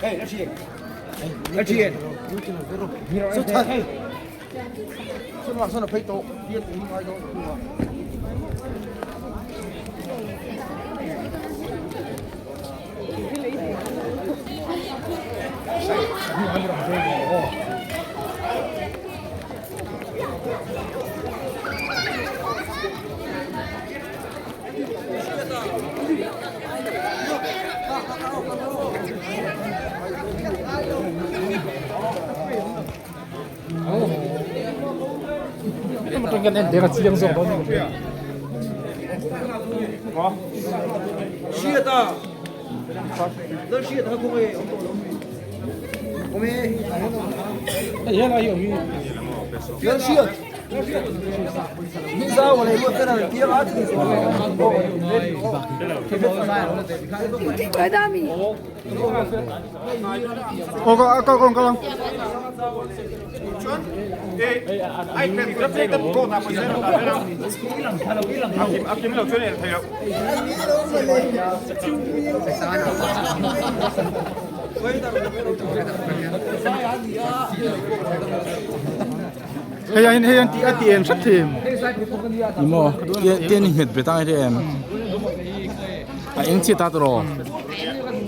Hei hian hei hian a ti em hrep thin. Ni maw tian i nghet bet ang ri em a eng chiah ta tawh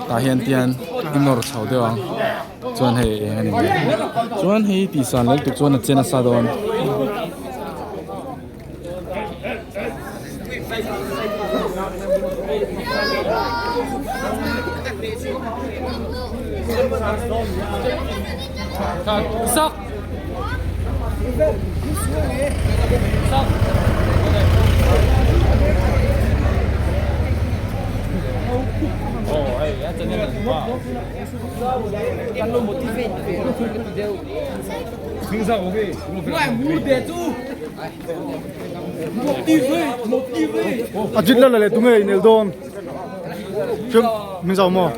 tah hian tian i nawr chho deuh ang chuan hei eng a ni mai chuan hei tih san leh lutuk chuan a che nasa dawn. A jit la la leh tunge inel dawn chu min zau maw.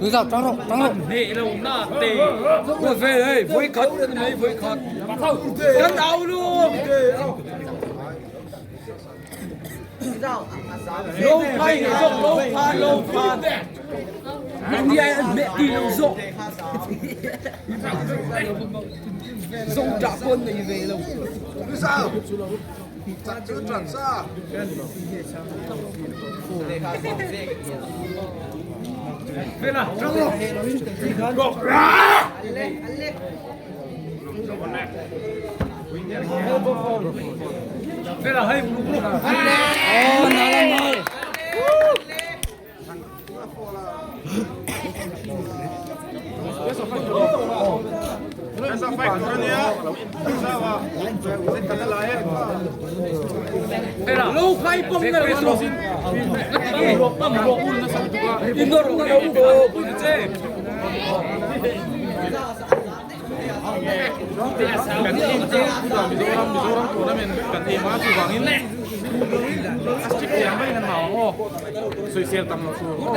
Mizoram tournament kan aim a chuvangin a strict thei ang maiin an hau ang aw sawisel tam lo tur aw.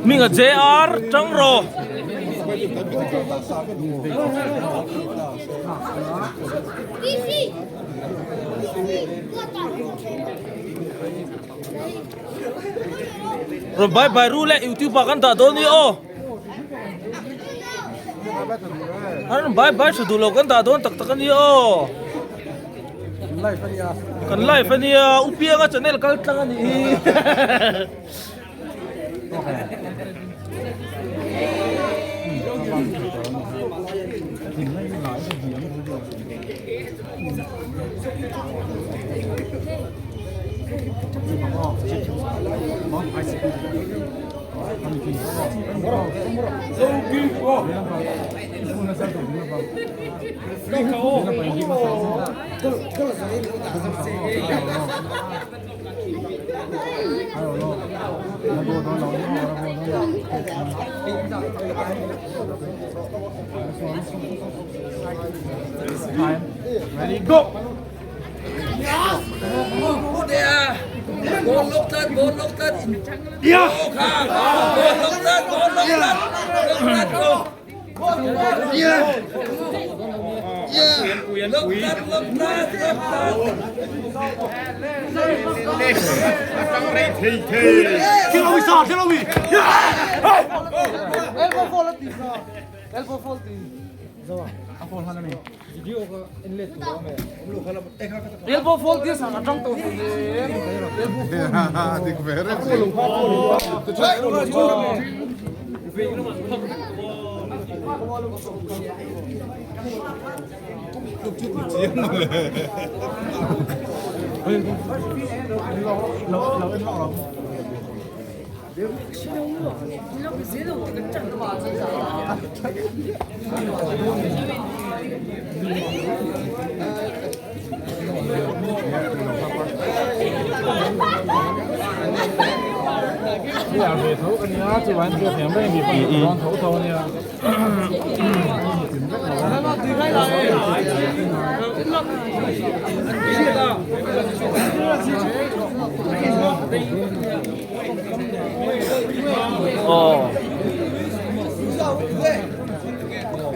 Hminga JR tang rawh. Rawn bye bye ru le youtube ah kan dah dawn ni aw. An bye bye tha duh lo kan dah dawn tak tak a ni aw. Kan live a nia Upianga channel kal tlang a nih hi.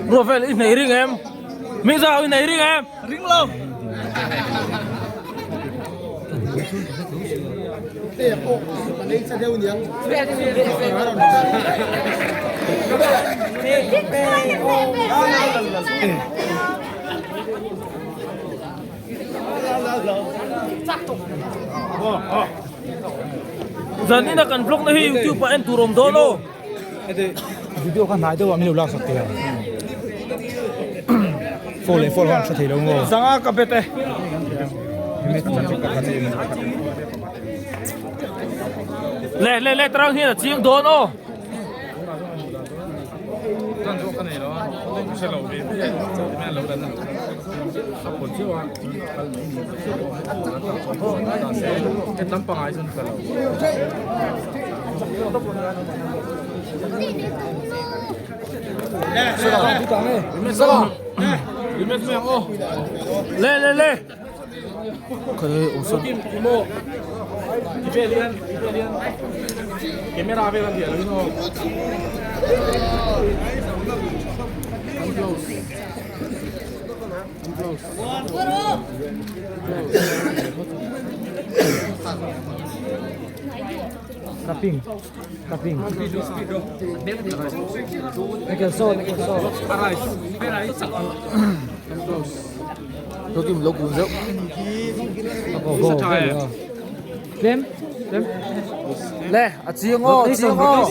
Ruavel i nei ring em? Mizau i nei ring em? Ring lo. Zanina kan vlog na hi youtube ah en tur awm dawn aw. Video kha hnai deuh ah min lo lak sak thei ang. Four leh four khan hre thei lo maw. Zanga ka bet e. Le le le tarang hian a chiang dawn aw. Le le le. Le a chiang aw a chiang aw.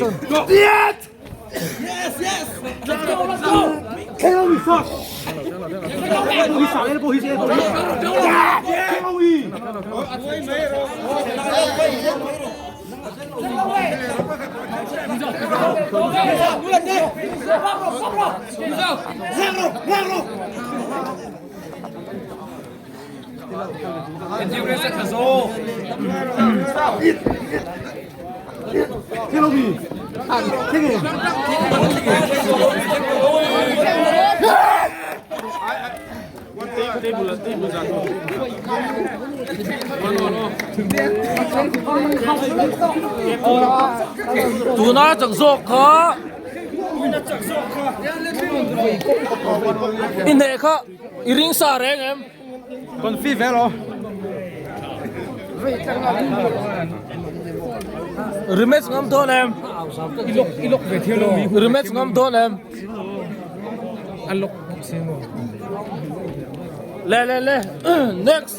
Tuna chak zawk kha i hneh kha i ring sa reng em? Confi ve lo. Rematch ngam dawn em? Rematch ngam dawn em? Le le le next.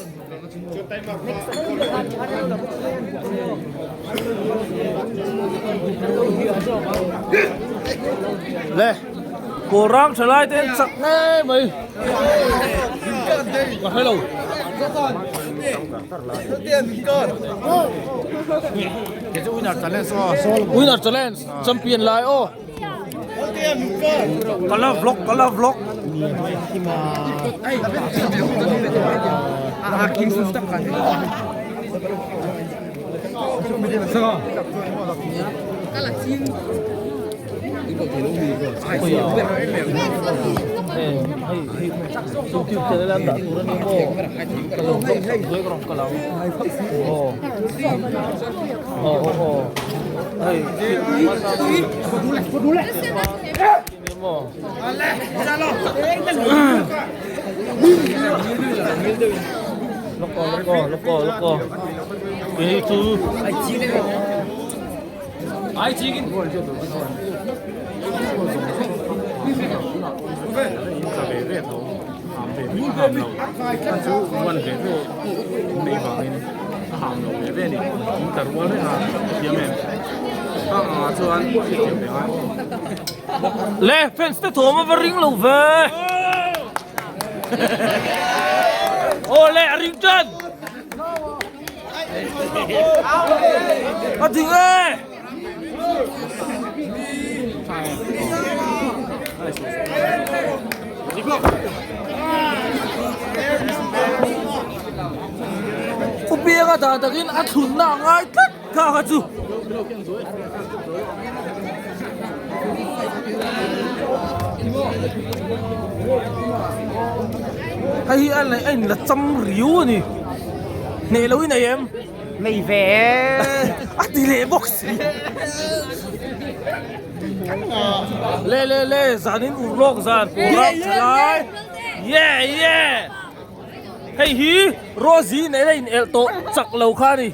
Le Kawlram thalai te an chak ngei mai. Ka hre lo. Winner challenge champion lai aw. Kala vlog kala vlog. Le fans te thawm a va ring lo ve. Aw le a ring tan. A ding e. U Pianga dan takin a thlunna a ngai tlat kha kha chu. Hei hi a in la cham riu a ni. Hneh lo i nei em? Nei ve e. A ti leh bawk si. Le le le zanin ur lawk zan pawh tha lai. Yeah yeah. Hei hi Rosie nen a in elh tawh chak lo kha a ni.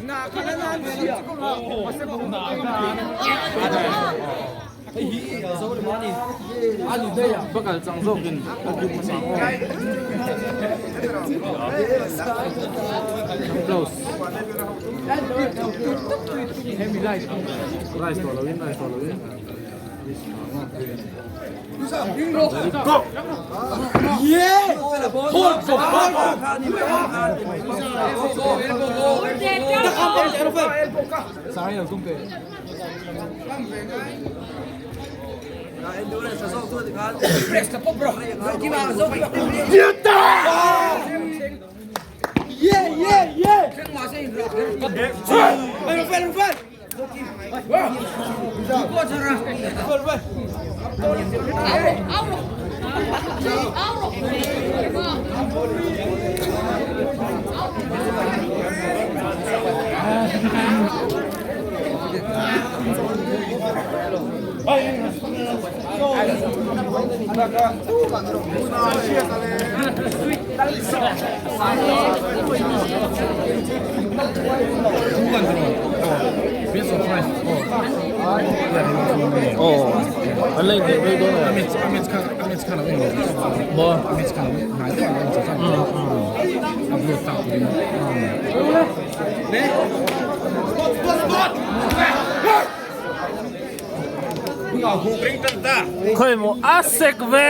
Khawi maw a sek ve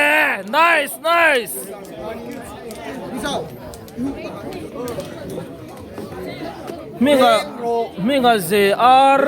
nice nice hminga hminga JR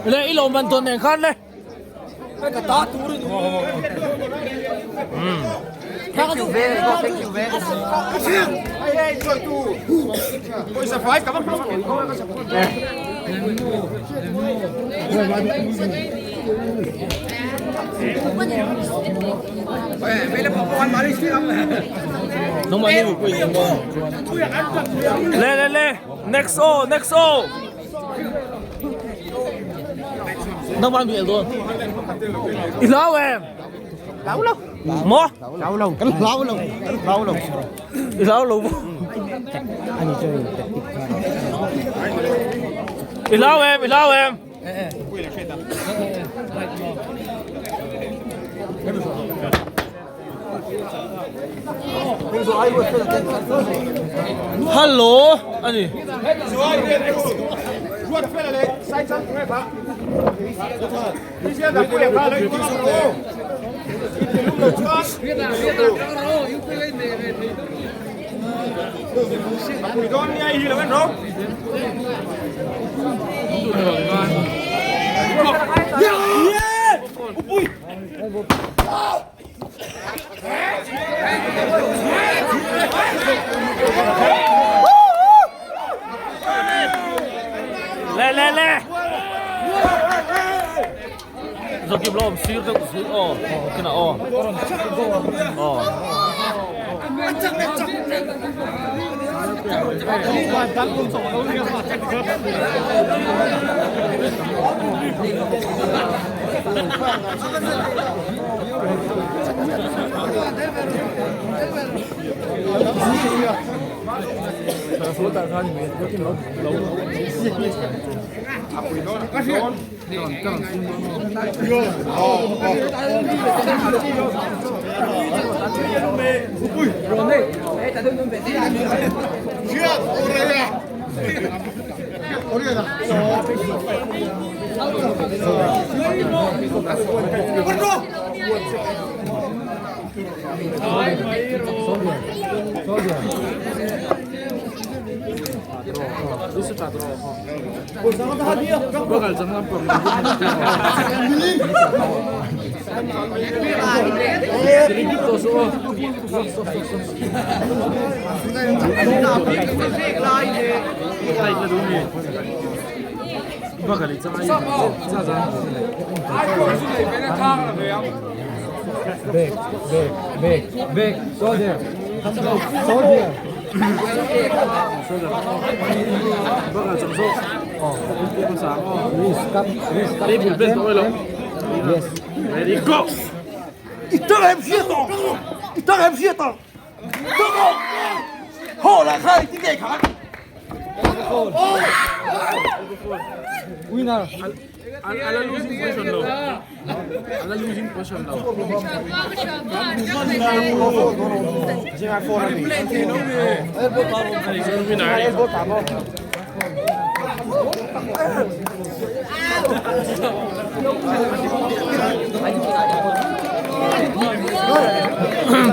Le i lo man tawn nen khan le. Thank you very much. Thank you very much. Le le le next o next o. Nangman mi el dawn. I hlau em? Hlau lo. Maw? Hlau lo. Kan hlau lo. Kan hlau lo. I hlau lo maw? I hlau em? I hlau em? Hello ani. Le le le. Zokim lawm sir deuh zui aw kinah aw aw.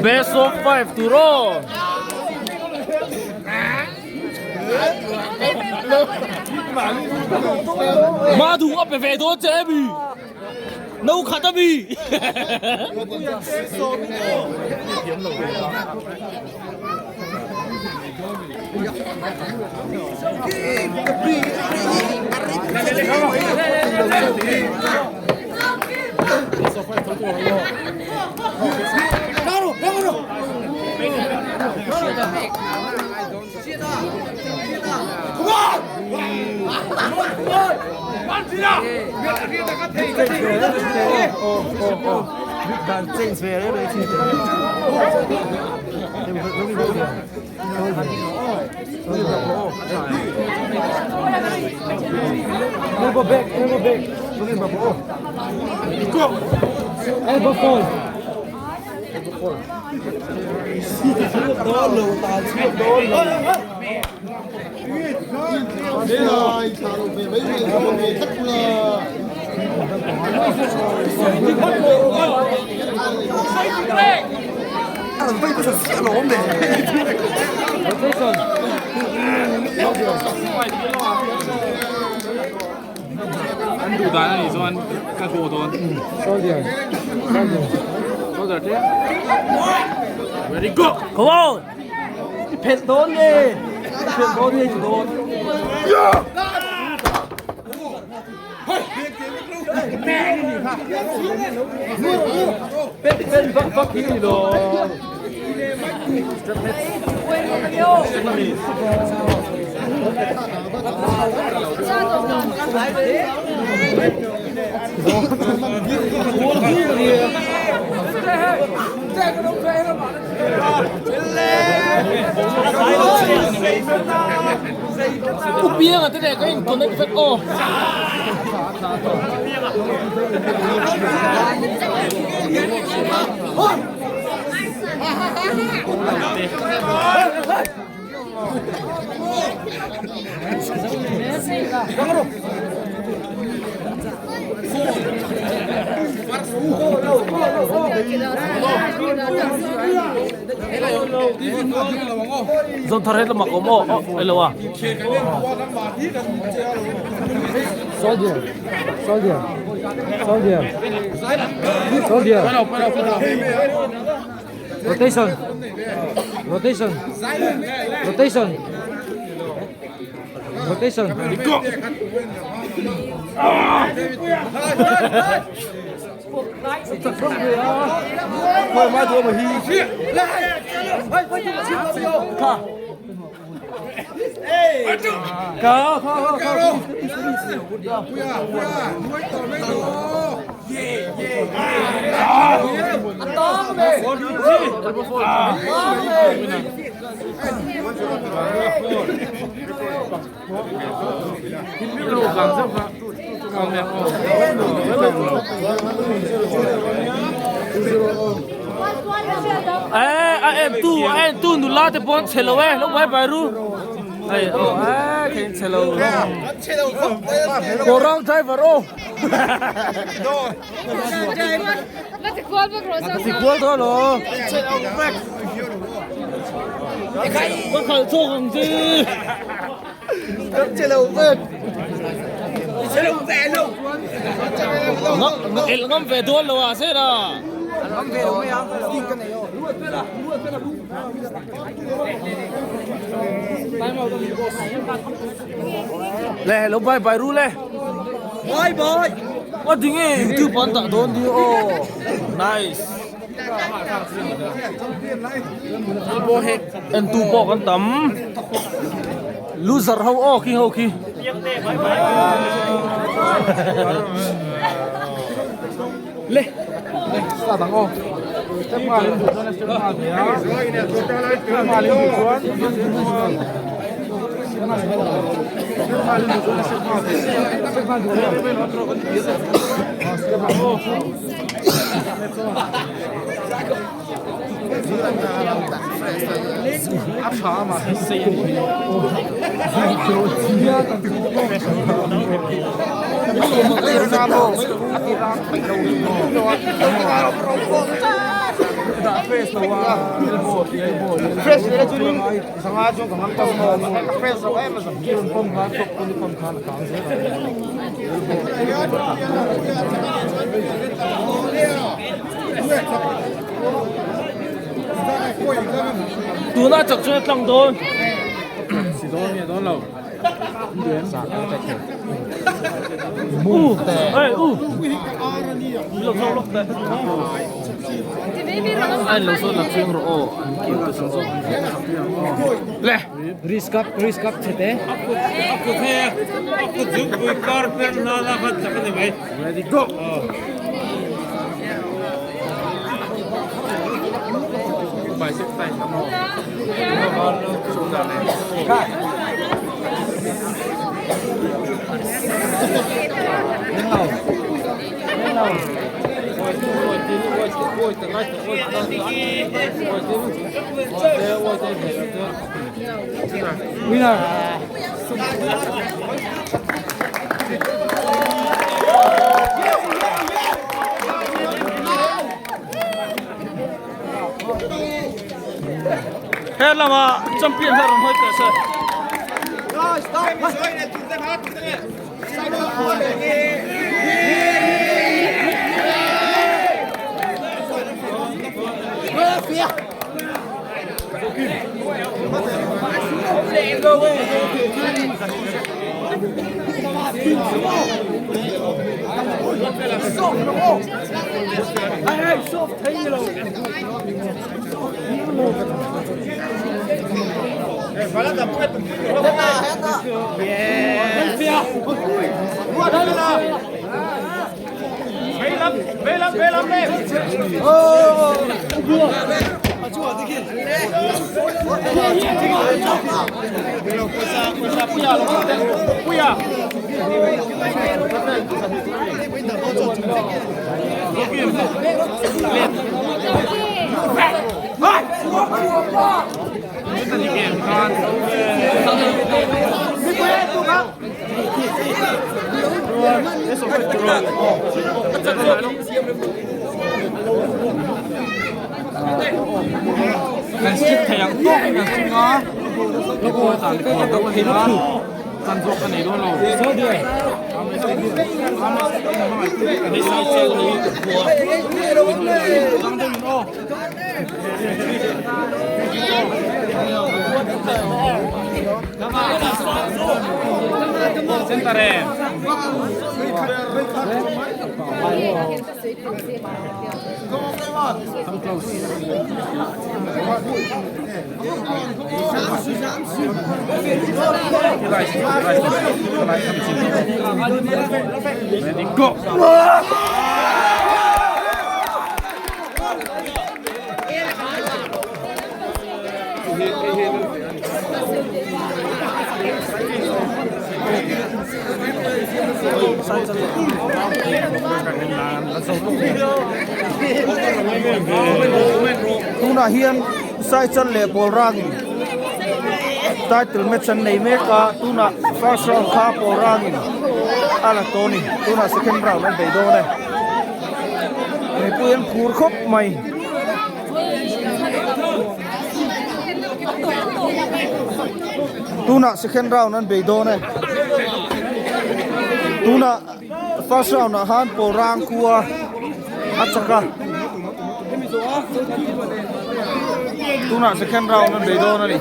Best of 5 tur aw. Madhu a pe ve dawn che ami. No khat ami. Elbow back, elbow back. Elbow fall. An duh dan a nih chuan ka go dawn. Soldier. Soldier. Soldier te. Ready go. Come on. I phelh dawn nge? I phelh dawn nge i dawn? Pen pen vak vak hi ni lo. U pianga te leh ka in connect vek aw. Zawn thar het lamah ka awm aw aw elo a. Soldier, soldier, soldier, soldier. Rotation, rotation, rotation, rotation. Go! Eh a en tu a en tu nula te pawh an chhe lo e lo bai bai ru hei aw eh kei an chhe lo Gorang driver aw ti kual dawn lo ka khalh chhuak ang che. El ngam ve dawn lo a se ra. Le lo bye bye ru le. Bye bye. What ding e YouTube an dah dawn di aw. Nice. En tu pawh kan tam. Loser ho aw khi ho khi. Le. Start ang aw. Step nghal in duh chuan step nghal thei a. Step nghal in duh chuan step nghal in duh chuan step nghal thei. Step nghal duh a. Step ang aw. A tha a mahse sei a ni. Tuna chak chuan a tlang dawn. Si dawn nge dawn lo. U hey u. Lo zo lok te. Ai lo so la chiang ro aw an kil te san zawk. Le. Risk up, risk up chete. Ready go. He lama champion hi a rawn hawi teh se. Kan strip thei ang tawk in kan strip a keipawh a tan khuar deuh a ni a chan zawk ka nei dawn lo Ready go! Tunah hian Saichal leh Pawlrangin title match an nei mek a, tunah first round kha Pawlrangin a la tawh a ni, tunah second round an bei dawn e. Mipui an phur khawp mai. Tunah second round an bei dawn e. Tunah first round ah khan Pawlrang khua a chak a. Tunah second round an bei dawn a ni.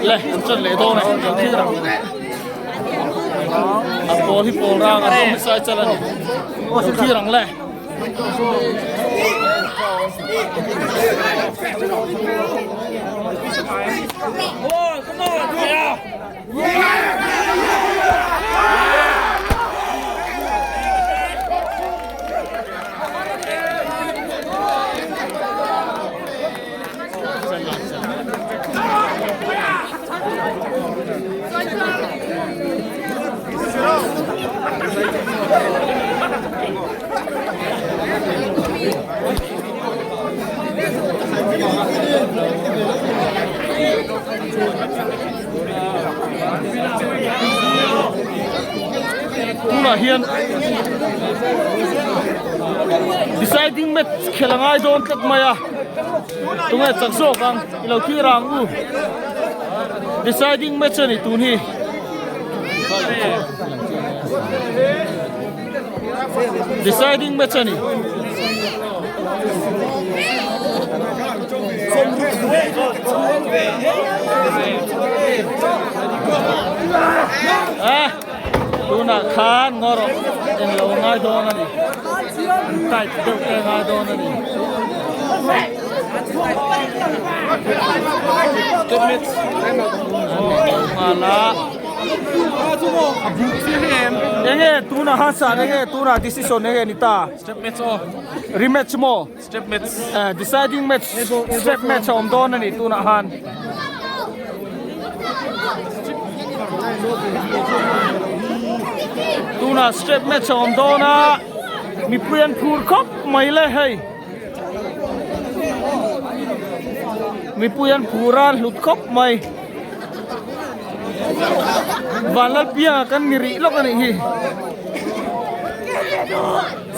Le an chan leh dawn a kan thil rang a pawl hi pawl rang a rawng hi sai chal a ni kan thil rang le. Tunah hian deciding match khel a ngai dawn tlat mai a tunge chak zawk ang i lo thlir ang u deciding match a ni tun hi. Deciding match a ni. Eh, tunah khan ngaw rawh eng lo ngai dawn a ni. Tight deuh te ngai dawn a ni. Nghal a. Enge tunah Hasan enge tunah decision enge ni ta? Step match aw. Rematch maw? Step match. Eh deciding match step match a awm dawn a ni tunah han. Tunah step match a awm dawn a mipui an phur khawp mai le hei. Mipui an phur a hlut khawp mai. Vanlalpianga kan ni rih lawk a nih hi.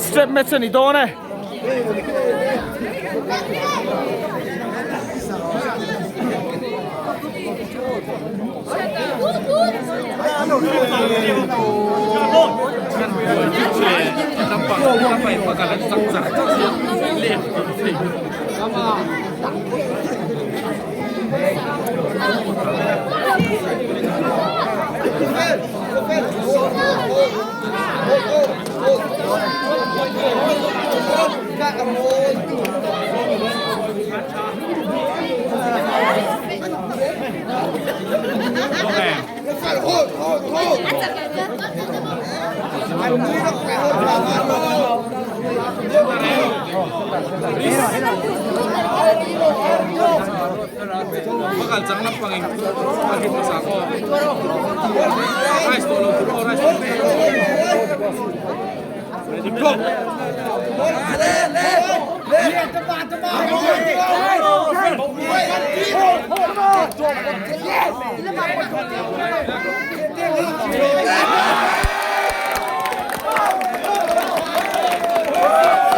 Step match a ni dawn e.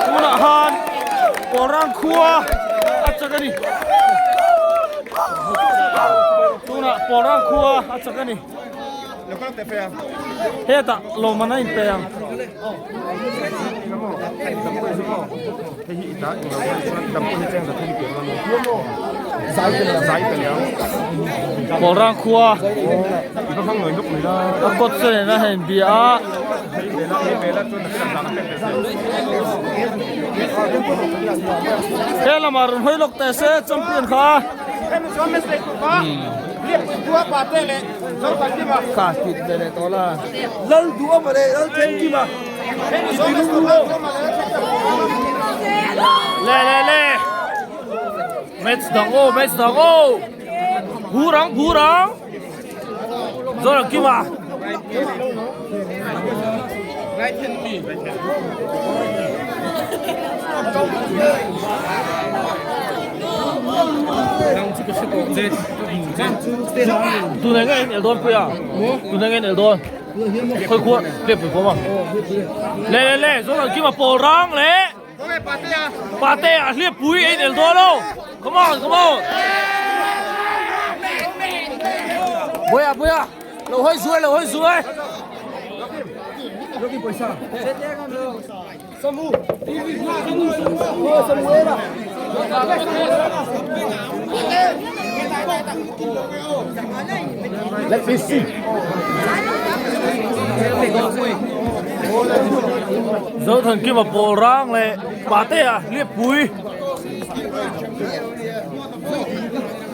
Tunah khan Kawrang khua a chak a ni. Tunah Kawrang khua a chak a ni. Hetah lawmman a inpe ang. Kawlrang khua a kawt chu nen a han bia a. He lamah rawn hawi lawk teh se champion kha. Kha tit ve leh tawh la. Le le le match dang aw match dang aw phur ang phur ang zawr ang kim a. Tunah nge in el dawn pui a tunah nge in el dawn. Khoi khua lep pui khawm a. Le le le zawng ang kima pawl rang le. Pate a hliap pui a in el dawn lo. Come on come on. Boya boya lo hoi zuai lo hoi zuai. Let me see. Zothan Kima pawl rang leh Patea Hliappui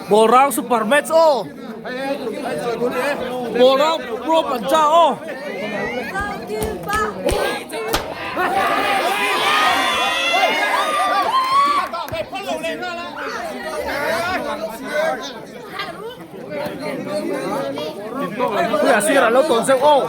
pawl rang super match aw pawl rang pro pancha aw. Puia sir a lo tawn zeuh aw.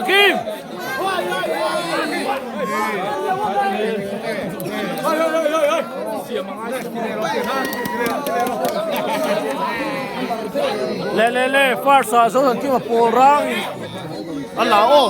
Zothankim! Le le le first ah Zothankima pawl rang in a la aw.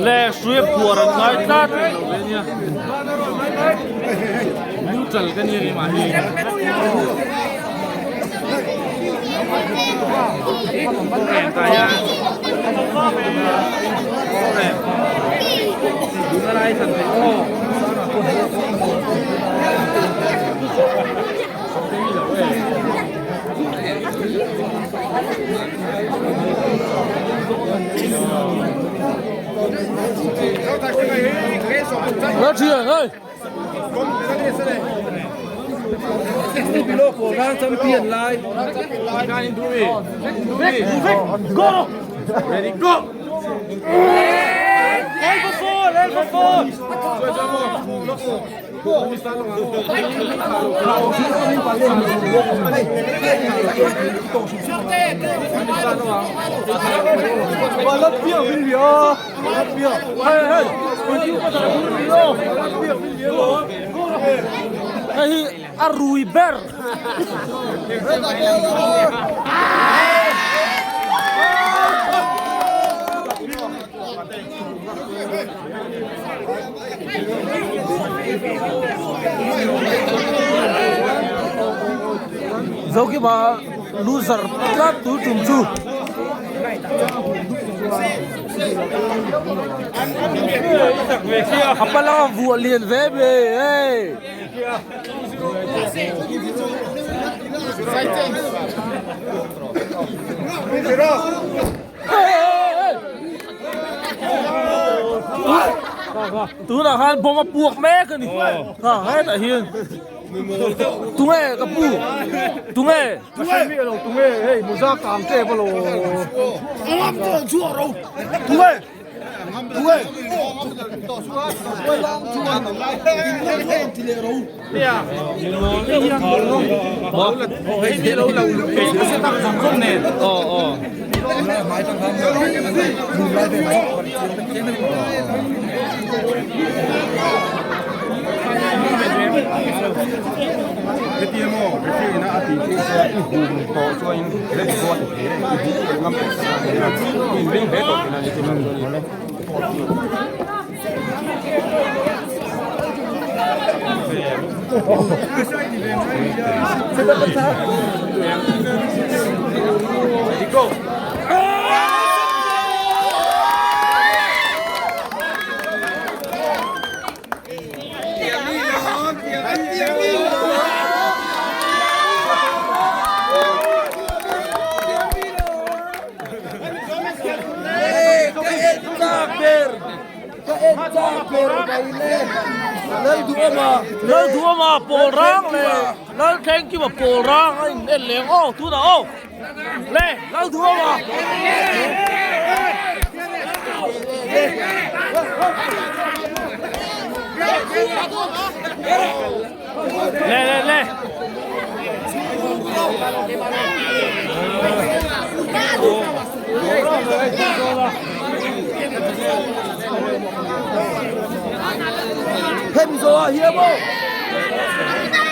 Le hrui a phuar an ngai tlat. Neutral ka ni mah hi. Ra thian ơi. Go. Ready go. Elbow four, elbow four. Hey, hey. Hei hi a rui ber. Zokima loser tlat tu tum chu. A pala vuah lian ve ve hei. Tunah khan bawm a puak mek a ni. Ha hetah hian tunge ka pu tunge. Tunge hei muza kang te pawh lo. Tunge. Lal duama pawl rang leh lal thleng kima pawl rang a in en leng aw tunah aw le lal duama. Le le le. Hemi zawhah hian maw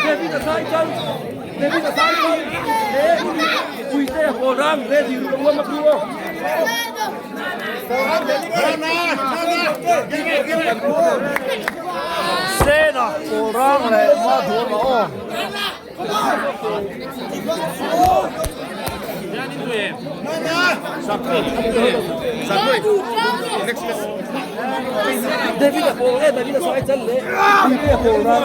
David a sai chal David a sai chal leh Puite a pawl rang ready ru uam a pu aw. Sena pawl rang leh Madhur a aw. David a pawl e David a sai chal leh Puite a pawl rang.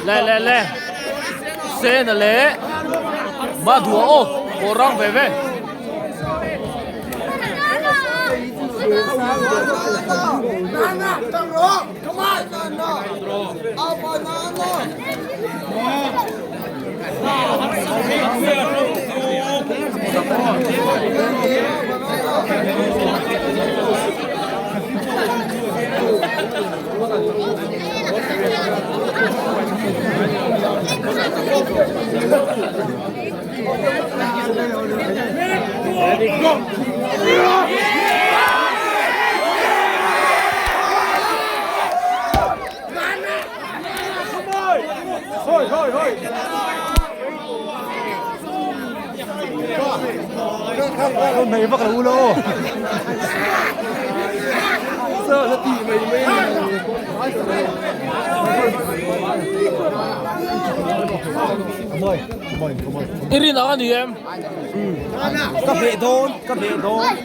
Le le le Sena leh Madhua aw pawh rang ve ve. I rin ang a ni em? Ka beh dawn, ka beh dawn.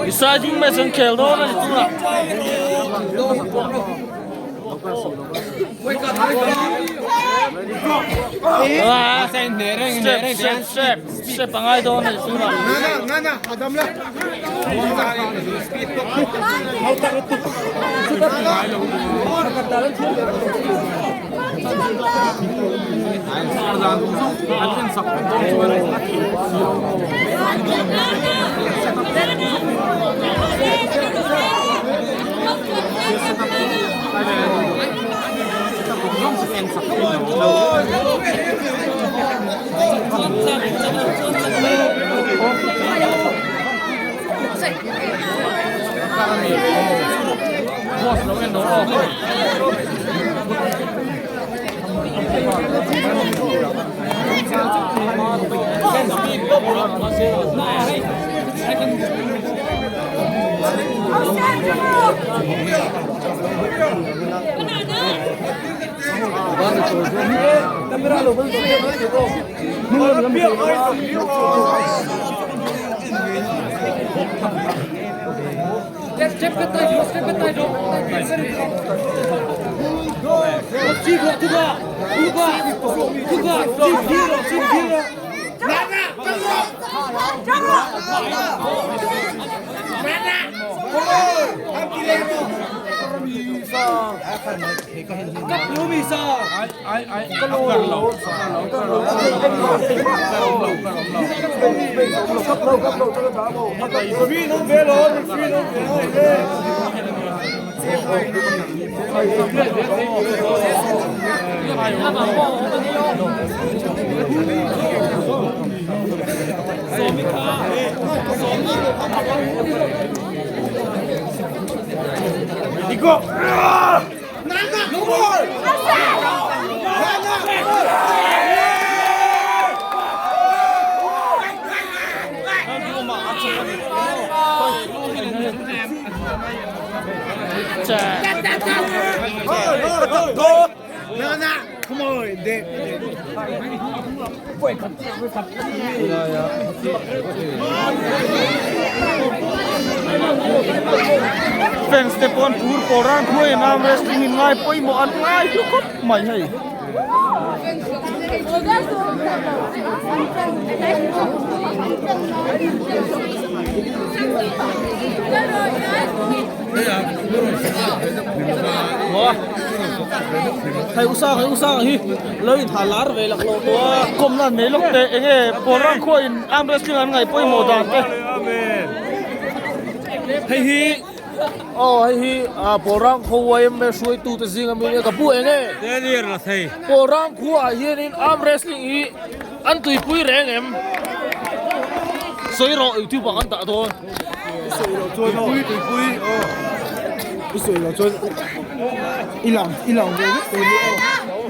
Exciting match an khel dawn a ni tunah. Step step step step a ngai dawn a ni tunah. Boss lo en dawn aw. Fans te pawh an phur pawh rang khuai an arm wrestling in ngai pawimawh an ngai hlu khawp mai hei. Hei u sang hei u sang hi lo in ha lar ve lak lo tawh a. Kawmna an nei lawk teh enge pawl rang khuain arm wrestling an ngaih pawimawh dan te. Hei hi aw hei hi ah pawl rang khaw yma hruaitu te zing ami nia ka pu eng e. Pawl rang khuaah hianin arm wrestling hi an tuipui reng em? Sawi rawh youtube ah kan dah dawn. Tuipui tuipui aw i sawi loh chuan i lang i lang ve vek tur nia aw.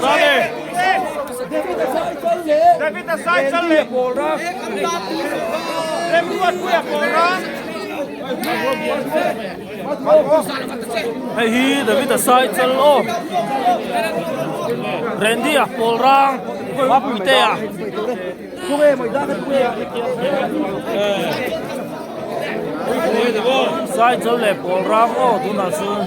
Tan e. Hei hi David a sai chal aw. Randy a pawl rang Mapuite a. Sai chal leh pawl rang aw tunah chuan.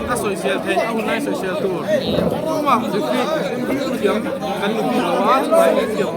A sawisel theih a hunlai sawisel tur tumah referee thiam kan ni bik lo a chuvai leh thiam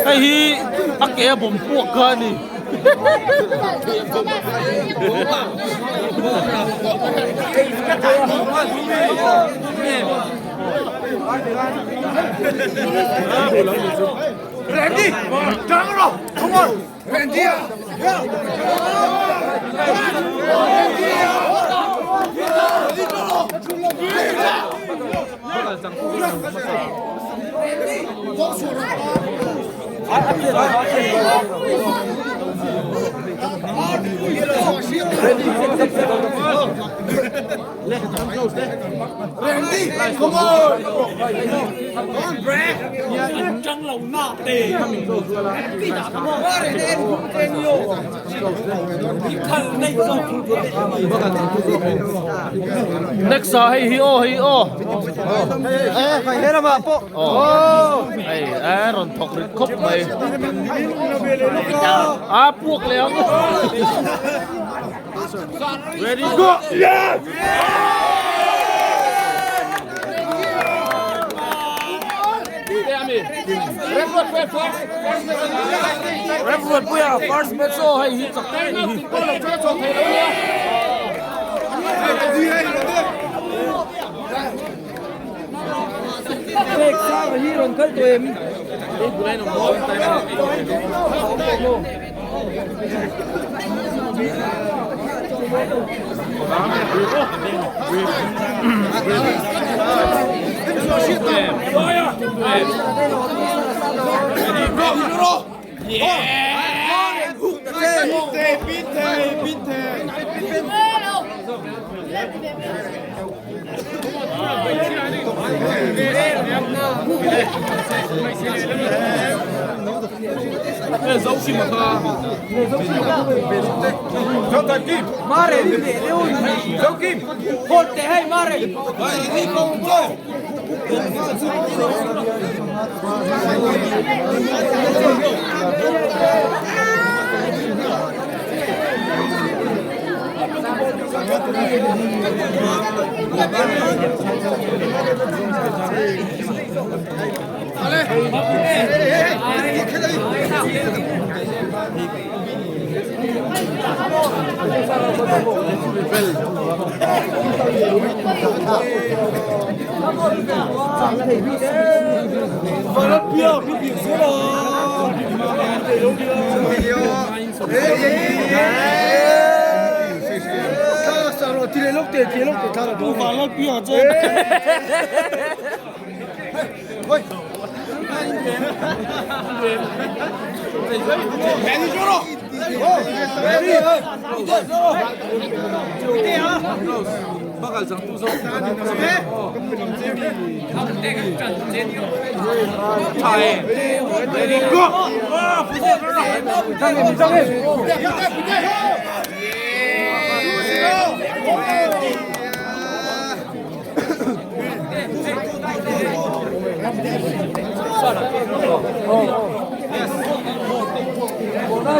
Hei hi a ke a bawm puak kha a ni. Next ah hei hi aw hei aw hei a rawn thawk rit khawp mai a puak leh ang ready go Remruatpuia first match aw hei hi chak tak a ni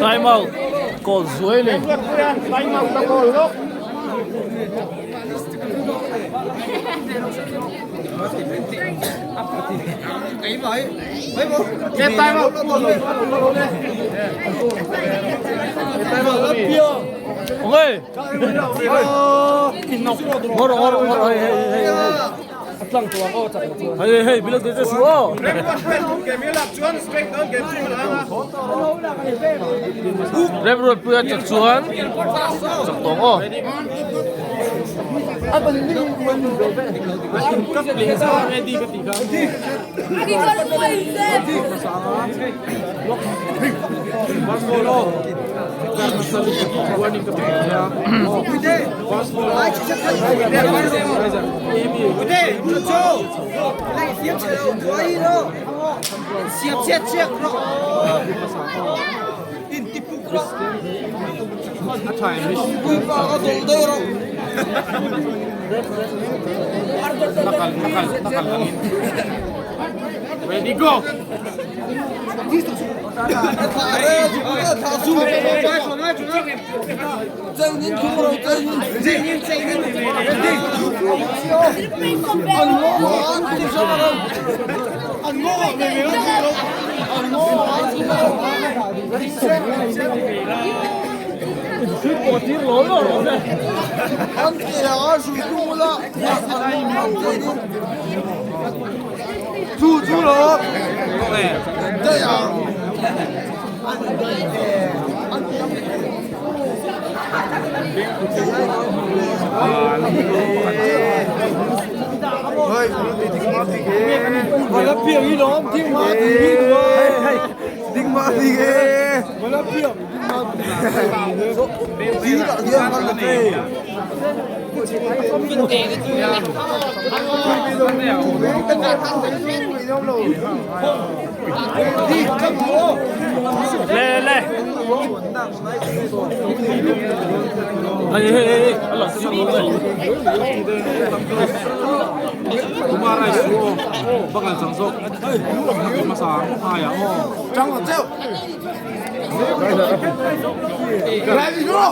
Time out call zuai ni. Ok. Ngor ngor ngor hei hei hei hei. Hei hei bilak te su aw. Rep ruat puia chak chuan chak tawng aw. Ready go. Le le. Hei hei hei a lang chiang lo mai. Kumara su aw. Bakal chang zawk. Hmasa hai ah aw. Ready go.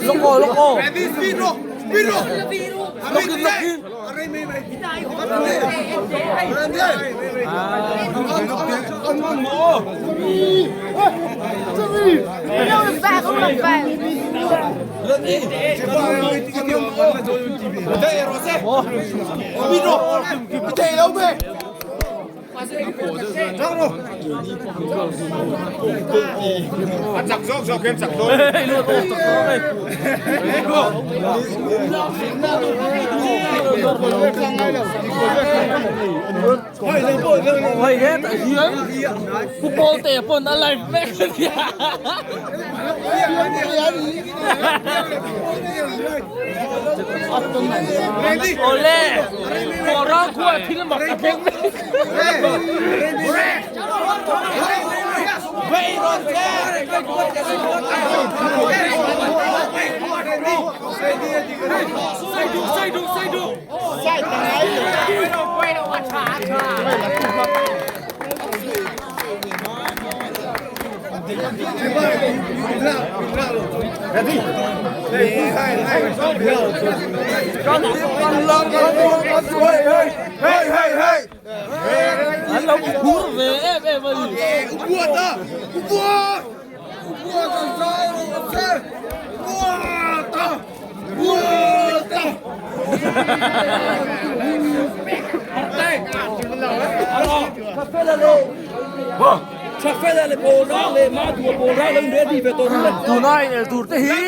Loko loko. Hei hetah hian Pu Pawltea pawn a live mek a nia. Awle Kawrang khua thil mak a thleng mek. An lo phur ve em em a ni. Tuna inel tur te hi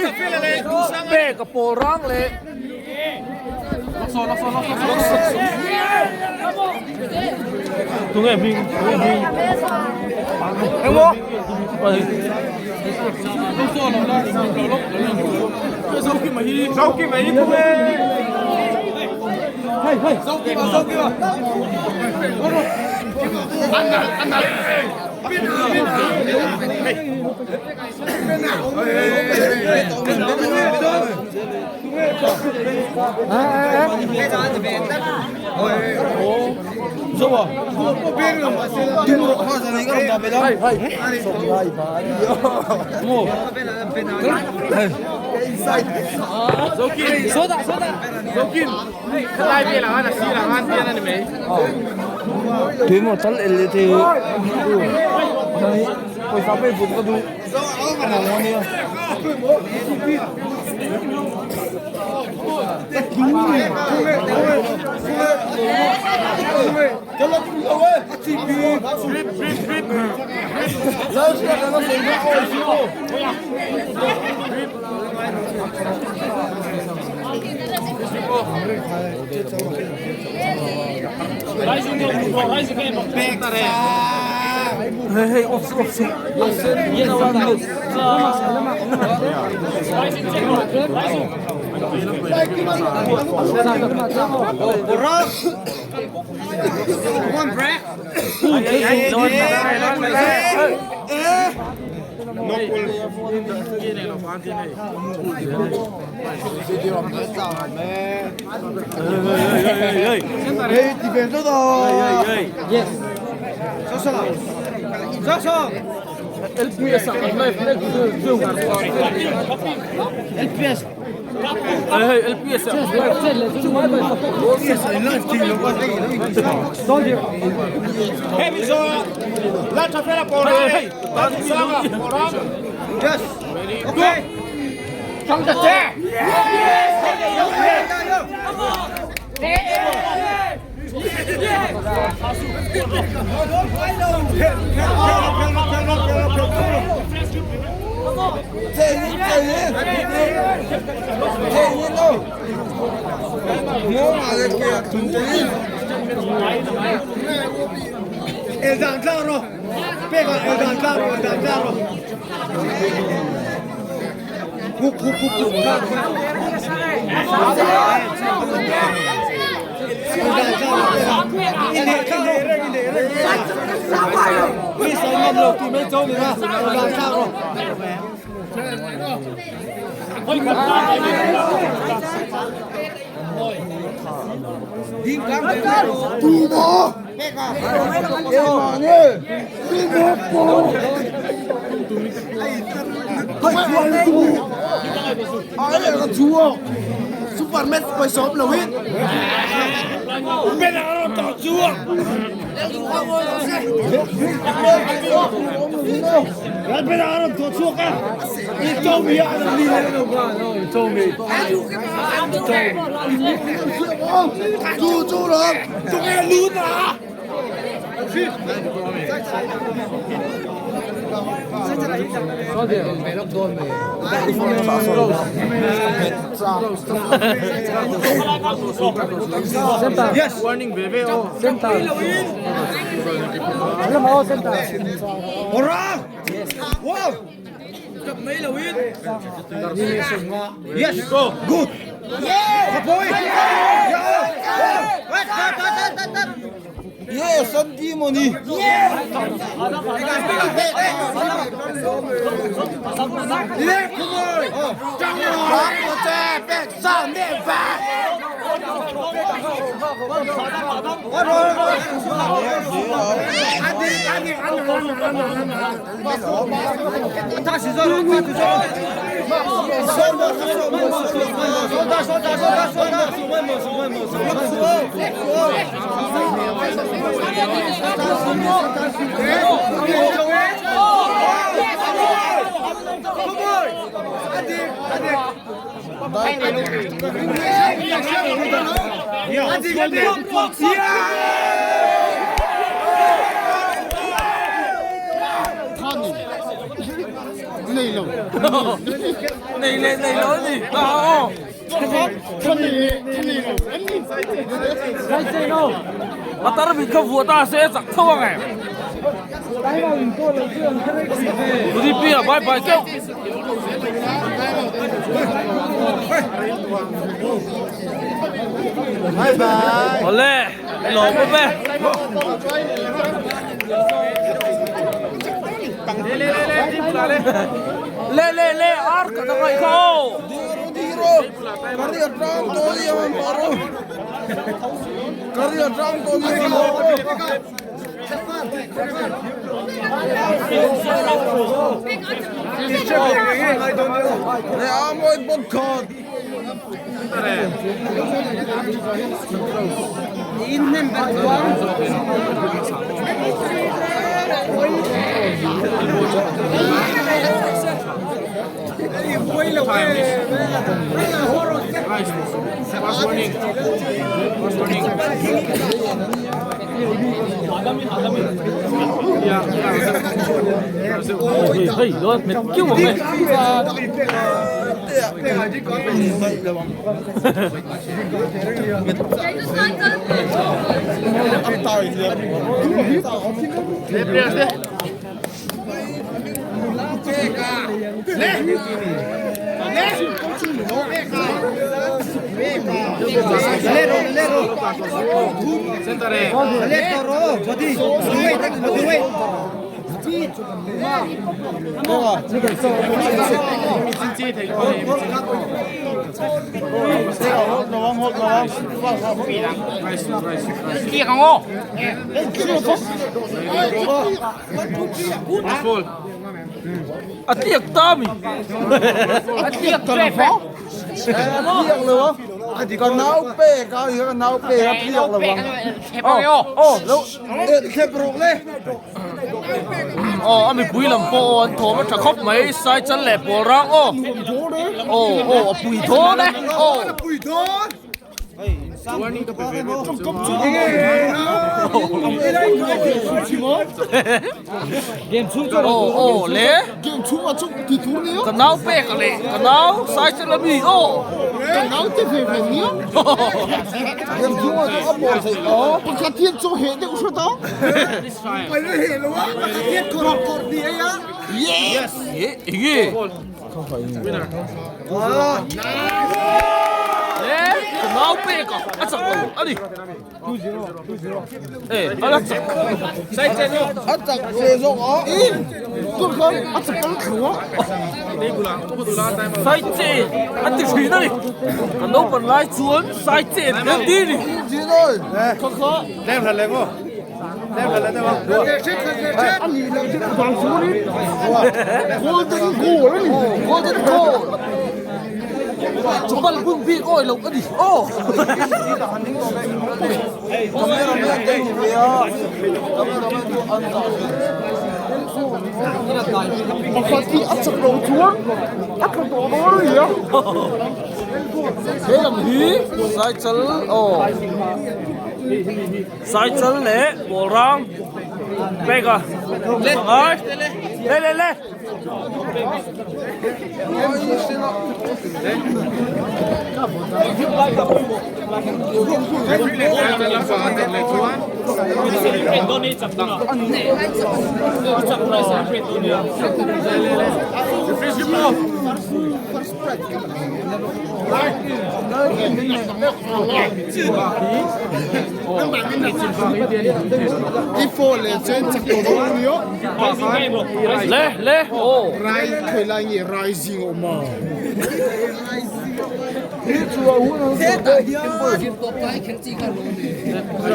pek a pawl rang leh Tunge hming tunge hming engmaw Tuimaw tal el leh thei pawisa pawh i put ka duh a nia. Hei hei off off suh Hei LPS Nei le nei lo ni. Aw. A tar mit kha vuah ta se chak tho ang em. UDP a bye bye keuh. Bye bye. Awle, lawm awm e. Le le le ar ka ta ngai kha aw. Diro diro. Kari atang to li aman paro. Kari atang to li aman paro. Le amoy bot khot. Hei hei lo met kiu ang e. A tiak ta mi. A tiak ka lo fa. Ka nau pe ka hi ka nau pe ka tiak lo wang. Oh oh lo. Khep ruk le. Oh a mipui lam pawh aw an thawm a tha khawp mai sai chal leh pawl rang aw. Oh oh a pui thawn e. Oh. Pui thawn. Oh oh le. Game chung a chung ti tur ni Ka nau pek a leh ka nau sai chal a mi aw. Ka nau te ve ve ni Game chung a a ball thei o. Pakhat hian chu he deuh hrat a. Pai le he lo a. Pakhat hian kor kor ni ei a. Yes. Ye enge. Le ka nau pek a a chak lo a ni. Eh a la chak. Sai chen A chak ve zawk a. In tur khan a chak kal thlu a. Sai chen a ti thin a ni. Ka naupan lai chuan sai chen an ti ni. Tin oi. Kha kha. A ni lo chu vang chu ni. Golden goal a ni. Golden goal. Chawbal bung bik awi lo a ni. Aw. Cameraman te hmu ve a, cameraman chu an zah ve. Pakhat hi a chak lo chuan a tla tawh dawn a nia. He lam hi Saichal aw Saichal leh Pawlrang pek a ngai le le le. I phone leh chuan chak tawh dawn a nia. Le le aw. Rai khawi lai nge rising a awm a.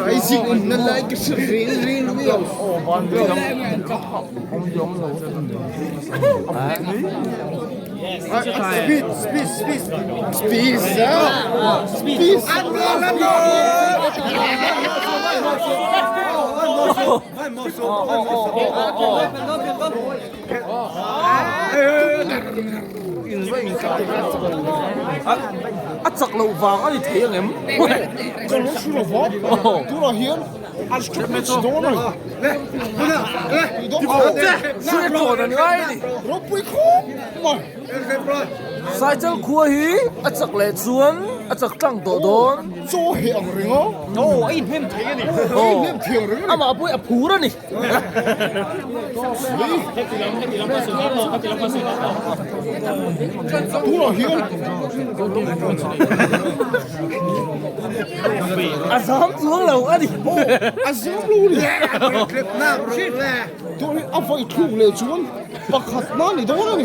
Rising awm na lai ka hre reng reng lo a. Speed speed speed speed speed. A chak loh vang a ni thei ang em? Ka lo hre lo va, tunah hian an stretch dawn a ni. Hriat tawn an ngai a ni. Ropui khawp mai. Saichal khua hi a chak leh chuan a chak tlang tawh dawn. Chaw heh ang reng a. Aw, a inhnem thei a ni. A inhnem thei ang reng a ni. Amah pawh hi a phur a ni. Tunah hian A zam chuang lo a ni. A zam lo a ni. Tunah hian a vawi thluk leh chuan pakhat na ni dawn a ni.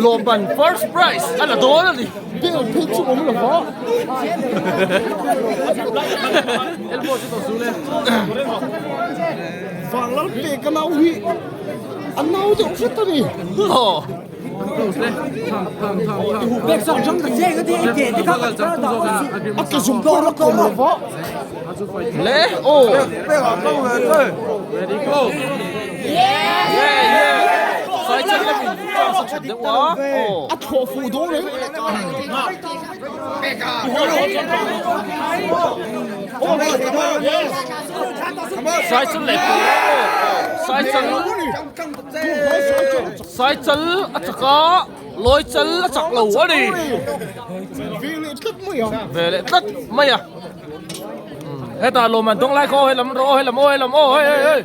Lawmban first prize a la dawn a ni. Bel phei chu awm lo va. Vanglam pe ka nau hi a nau deuh hret a ni. A ke zum pawh a kawm lo va. Le aw. Ready go. Yeah yeah. Sai chan lamin chance a that deuh a. Aw. A thlawh fuh dawn reng. Sai chal leh pawh aw. Sai chal. Sai chal a chak a, lawi chal a chak lo a ni. Ve leh tlat mai a. Ve leh tlat mai a. Hetah lawmman dawng lai kha aw helam rawh aw helam aw helam aw hei hei hei.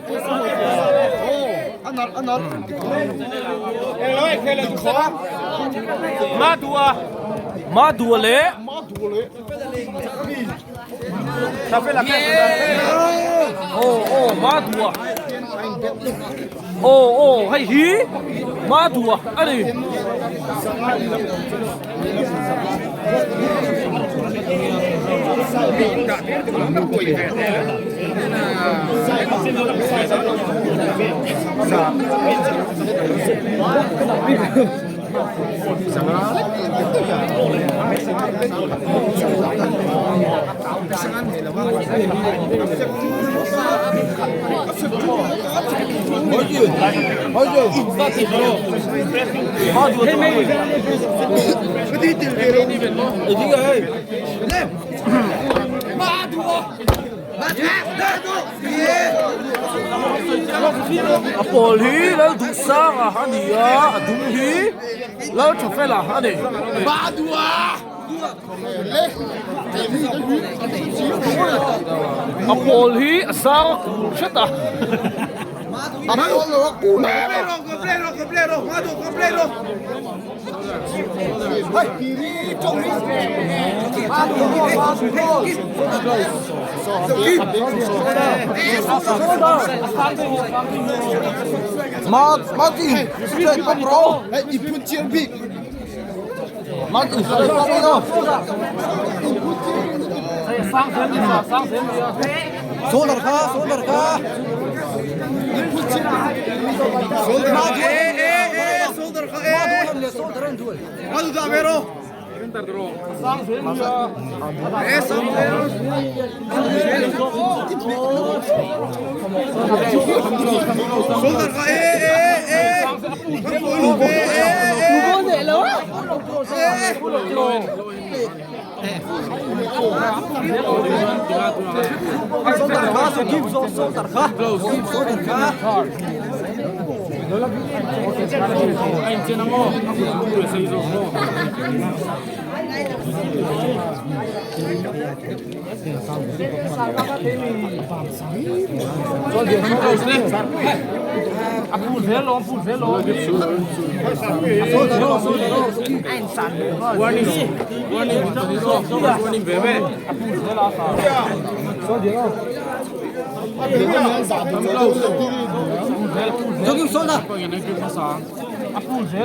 A nalh a nalh. Ma dua ma dua leh. Ma dua leh. Aw aw ma dua. Aw aw hei hi ma dua a ni. A pawl hi lal duh sang a a ni a a dum hi lal tha fel a a ni. A pawl hi a sang a kul hret a.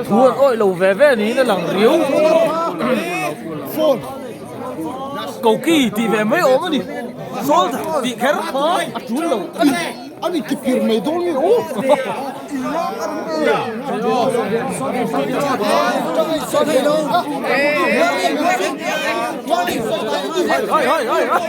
Thu an awih lo ve ve niin a lang riau. Koki tih ve mai awm a ni. Shoulder tih kher kha a tul lo a ni. A ni ti pir mai dawn nge aw. Hai hai hai hai.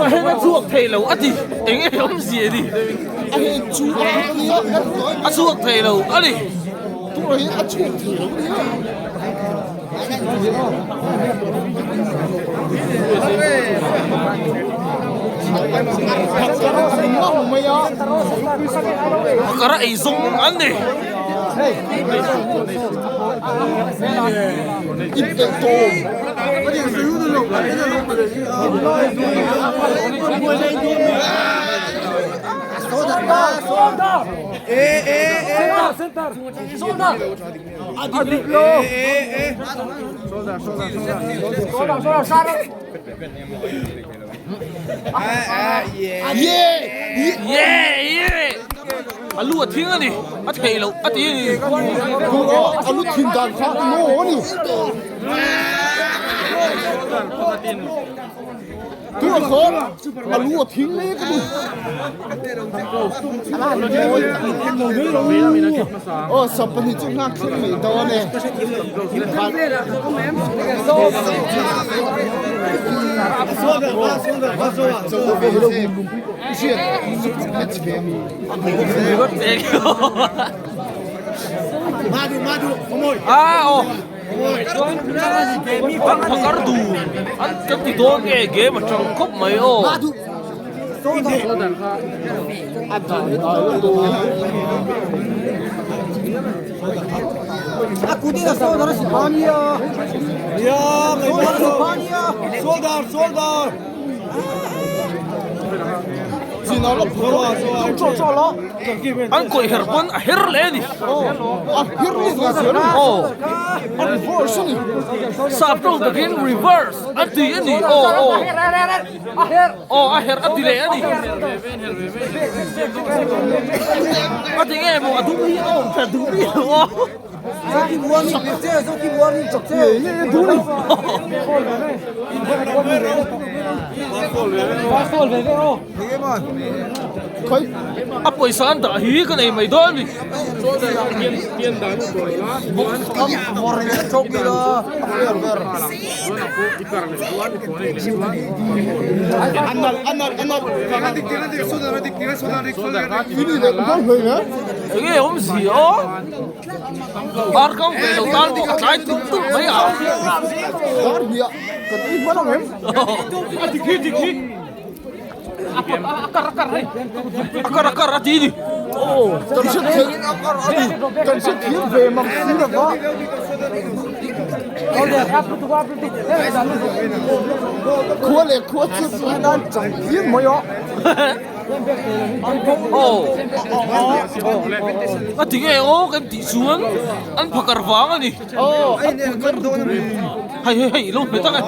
A hen a chhuak thei lo a ti eng nge awmzia ni a chhuak thei lo a ni. Pakara ei zawng an ni. A lu a thing a ni, a theih loh a ti a ni. A lu thin dan kha maw a ni. Tunah khan a lu a thing mek a ni. Aw sap pahnih chu nghak thleng mai dawn e. Ah aw an phakar dun an kan ti dawn nge game a tang khawp mai aw. An kawih her pawn a her leh a ni. Aw. Sap tawng takin reverse a ti a ni. Aw aw. Aw a her a ti leh a ni. A ti nge maw a dum hi a awm that duh miah lo a. A pawisa an dah hi ka nei mai dawn a ni. Enge awmzia aw? Ar kang ve lo tan pawh a tlai tuk tuk mai a. A kar a kar a ti ni. Aw a ti nge aw kan tih chuan an phakar vang a ni. Hei hei hei lo hmet ang e.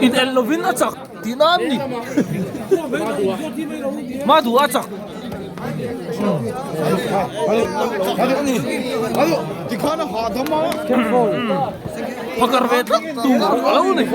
In en lovin a chak tih nan ni. Ma duh a chak. Phakar ve tlat tur a lo ni.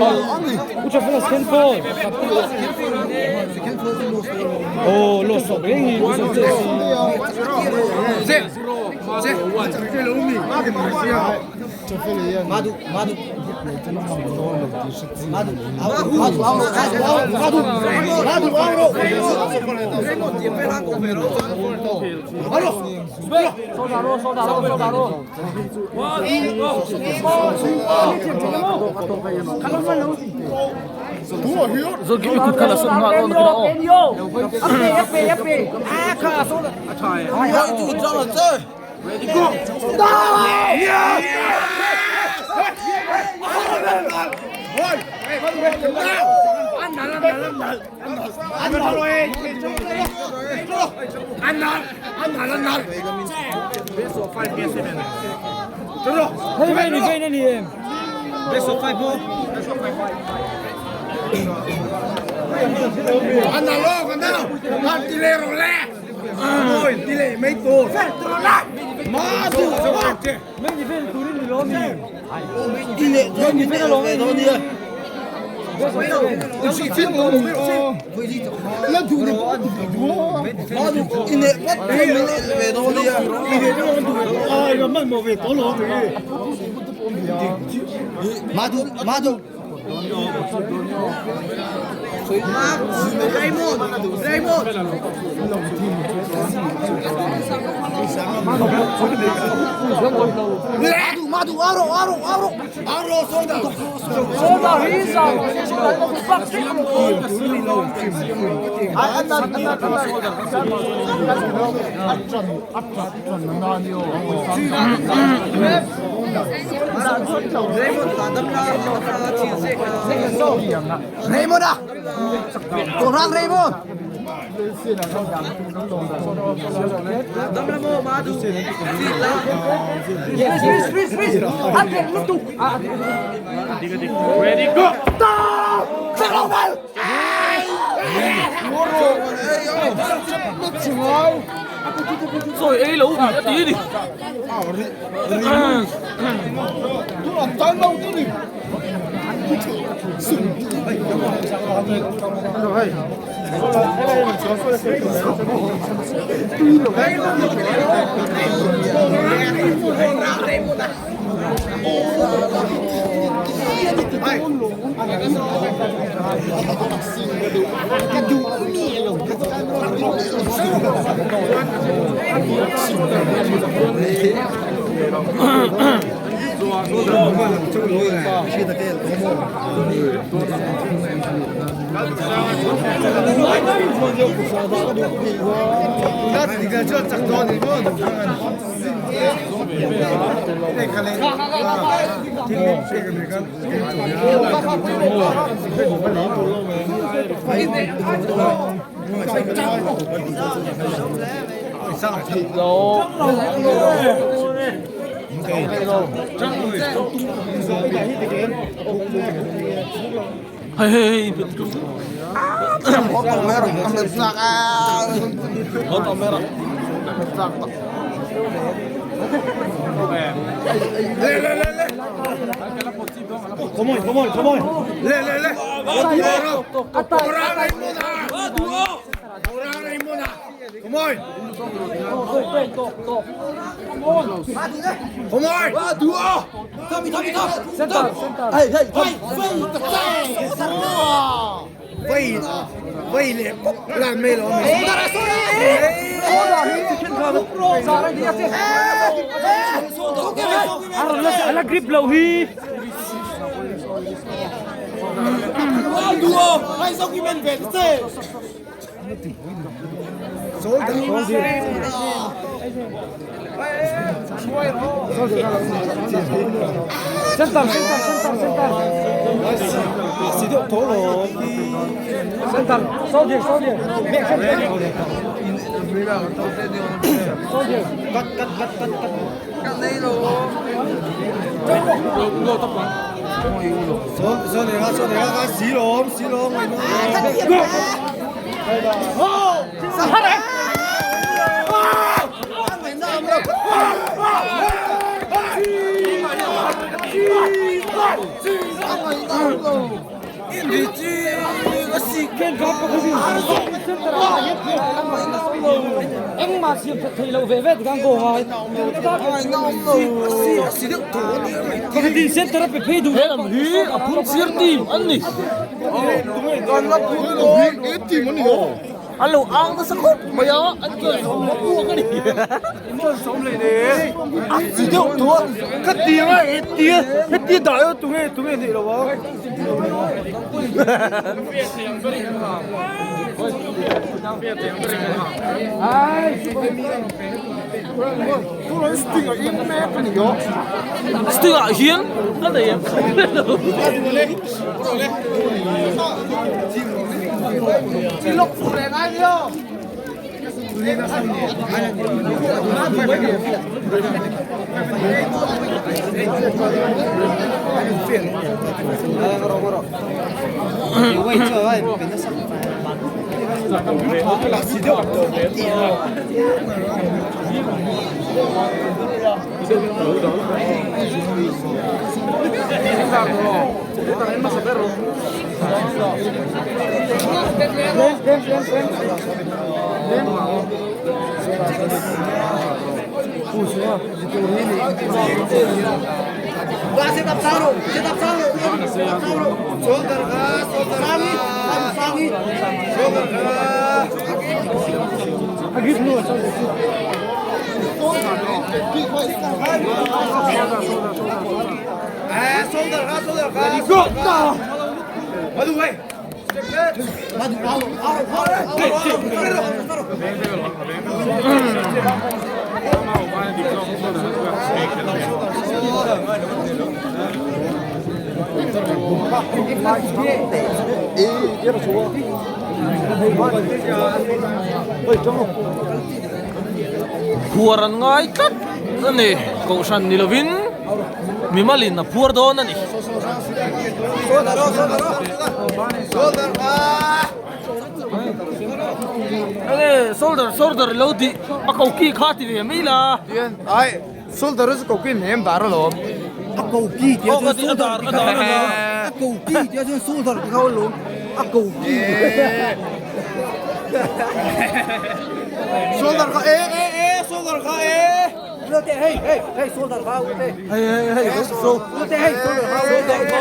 Zogimi kut kha la sut nghal aw nakin aw. Ready go! Rồi ấy lâu thì đã tí đi. Hey hey hey. Ala grip lo hi. Engmah siam that thei lo ve ve ti khan kaw ngai. Pakhatin center a pe phei duh. He lam hi a phun sir team an ni. An lo ang nasa khawp mai a, an ke sawm a puak a ni. A chi deuh tawh a, ka ti anga hetia hetia dah emaw tunge tunge nih lo ang. Sting ah hian a nei em? Phuar an ngai tlat a ni. Kohhran ni lovin mimalin a phuar dawn a ni. Enge shoulder shoulder lo tih a koki kha ti ve mai la. Ai shoulder chu koki hnem dar alawm. A koki tia chuan shoulder ti kha a koki tia chuan shoulder ti kha alawm a koki. Shoulder kha e e e shoulder kha e. Ute hei hei hei shoulder kha ute. Hei hei hei ute hei shoulder kha shoulder kha.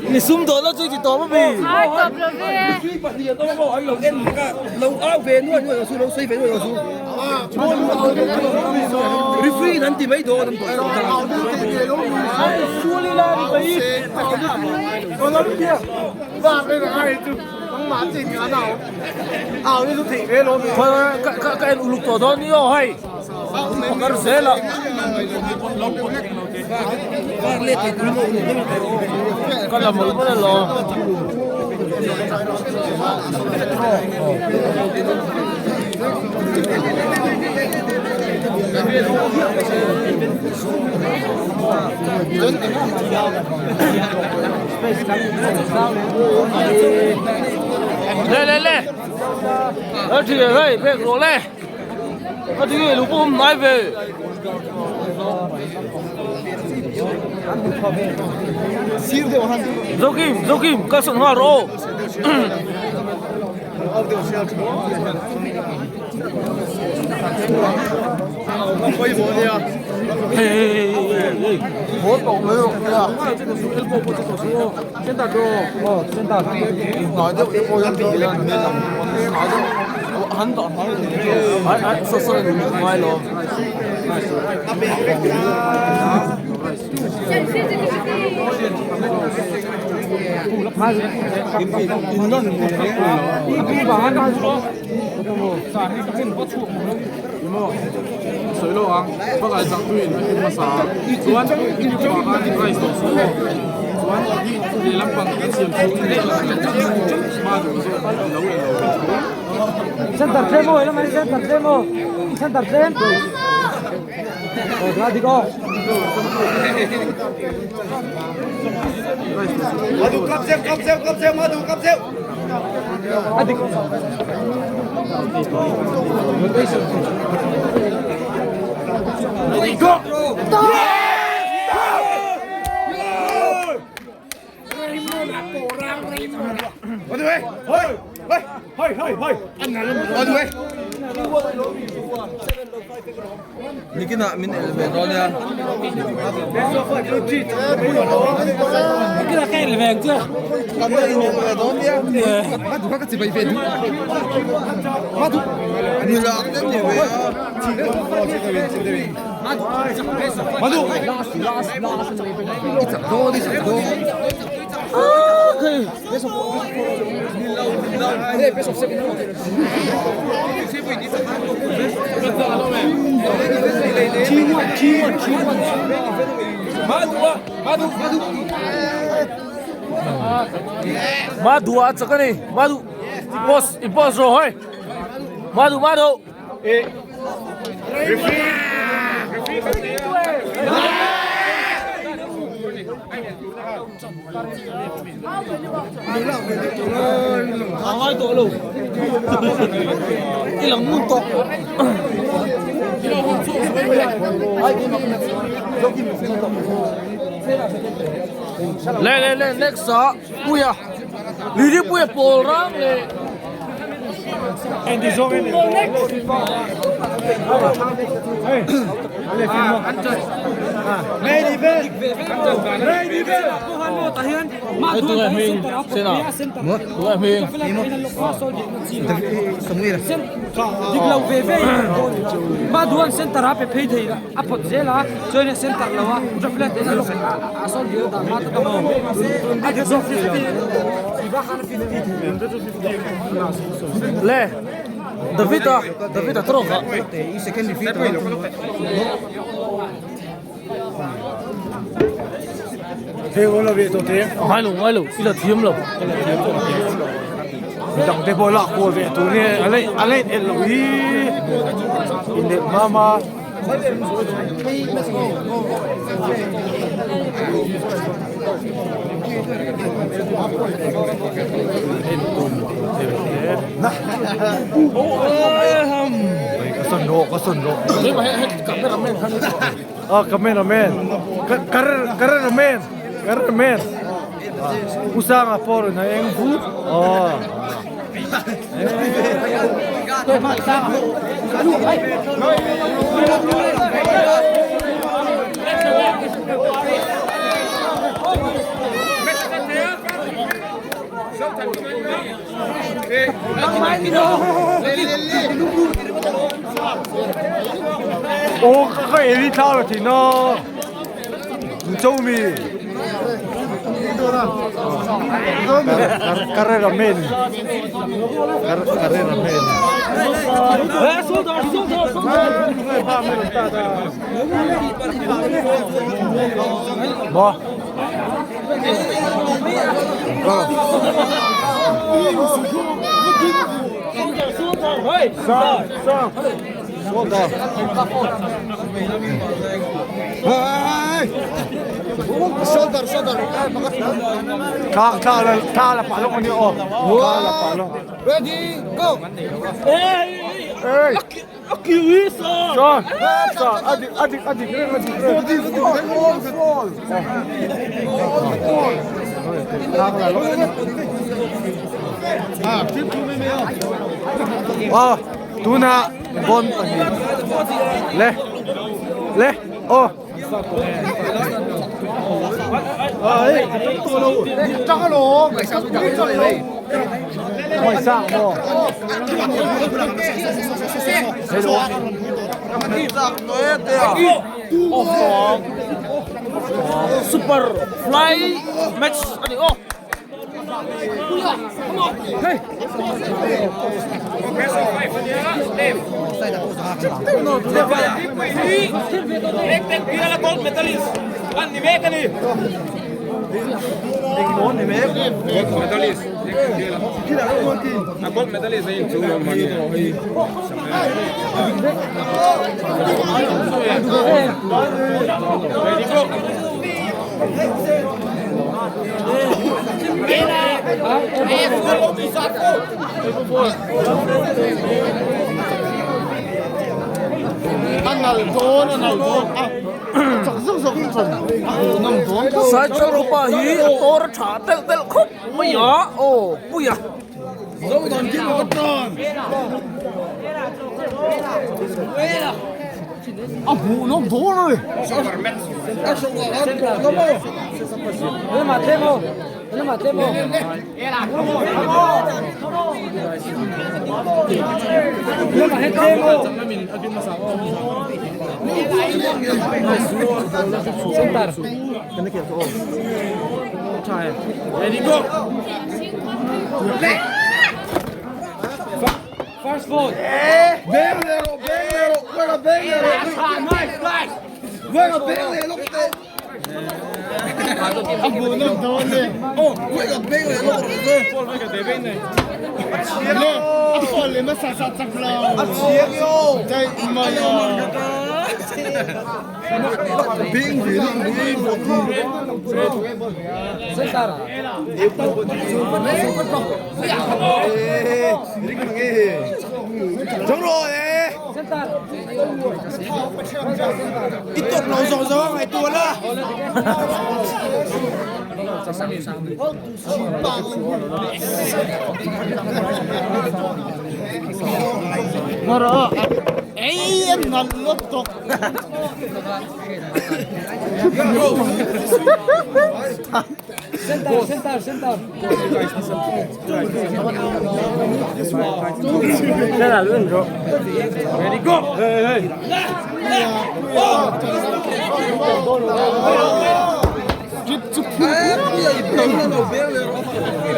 Ni sum dawh lo chu ti tawp ami. Ai tawp lo ve. Ka ka ka en uluk tawh dawn ni aw hei. Pakar zel a. Ka la mawlh mawlh alawm. Le le le. Ơ thì hei bek rawh le. A ti nge lu pawh awm hnai ve. Zokim Zokim ka sawn nghal rawh aw. Center tlem aw helam ah hian center tlem aw center tlem aw tunah dik aw. A dik. Nikinah min el ve dawn nia. Nikinah ka el ve ang che. Kan la in el ve dawn nia. Madu kha ka chibai ve duh. Madu. Nula ang deuh ni ve a. Madu. I chak dawn i chak dawn. Madu a chak a ni Madu i post i post rawh hawi Madu Madu. A ngai tawh lo i lang ngun tawh le le le next ah puia liri puia pawl rang leh Le David a David a tawk a Ngai lo ngai lo i la thiam lo Midang te pawh lak kual ve tur nge a lei a lei en lo hi inneih hma hma. rawh ka sawn rawh. Ah cameraman cameraman cameraman Pu Sanga pawh rawn a eng vut aw. Aw ka ei thla lo thin a cho mi Carrera man Carrera man Maw Ready, go! Aw tunah bon pahnih le le aw Super fly match a ni aw. Saichal Rupa hi a tor a tha telh telh khawp mai a, aw pui a. A hmuh nawm dawn a ni.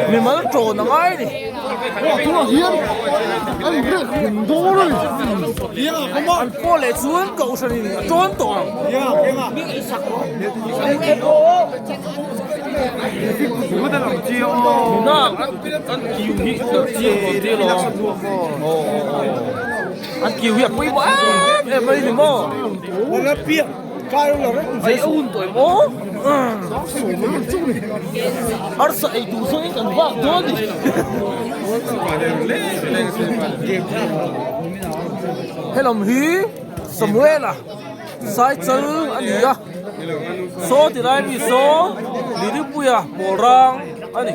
Mimal tawn a ngai a ni. An pawh leh chuan kohhran in a tawn tawh ang. Nuna an kiu hi chiang dawn tir lo an kiu hi a pawimawh em em mai ni maw ei a hun tawh em aw arsa ei tur zawngin kan vak dawn a ni. Helam hi Samuela Saichal a ni a, saw ti lai mi saw Liripuia pawl rang a ni.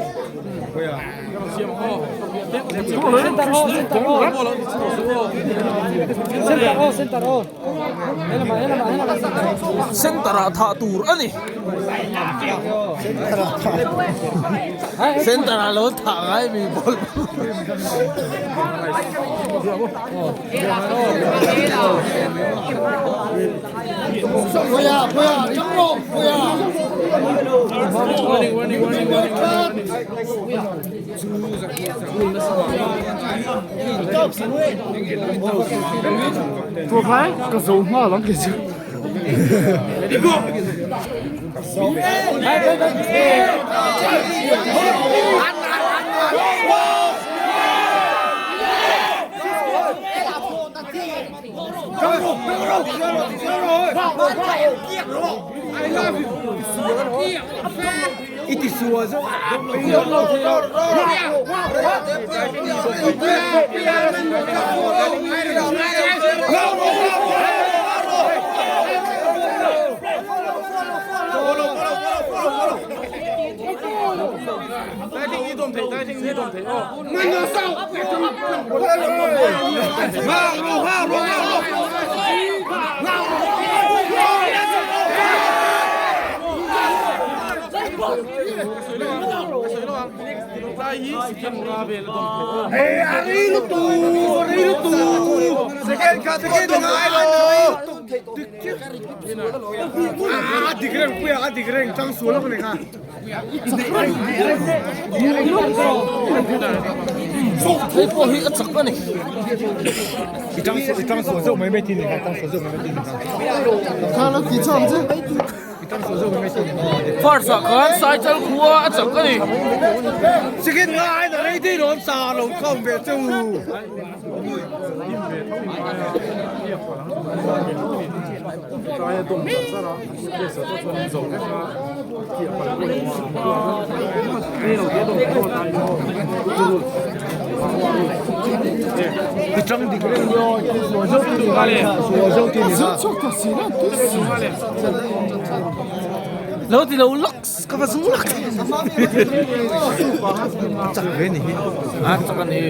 Center ah thah tur a ni. Center ah lo thah ngai mi ball. Ka zo nghal ang kei chu. Hei pawh hi a chak a ni. First ah khan Saichal khua a chak a ni. Lo ti lo lux ka va zung lak. Chak ve ni hi. A chak a ni.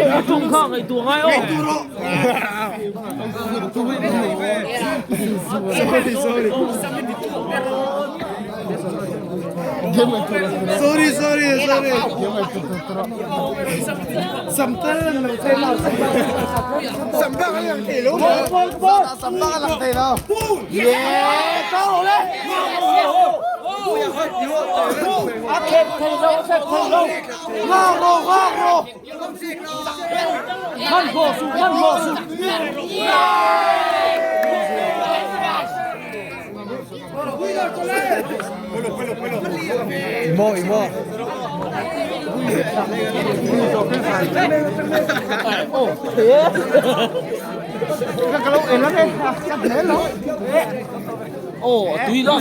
A tum kha ngaihtuah ngai aw. Aw a tui la.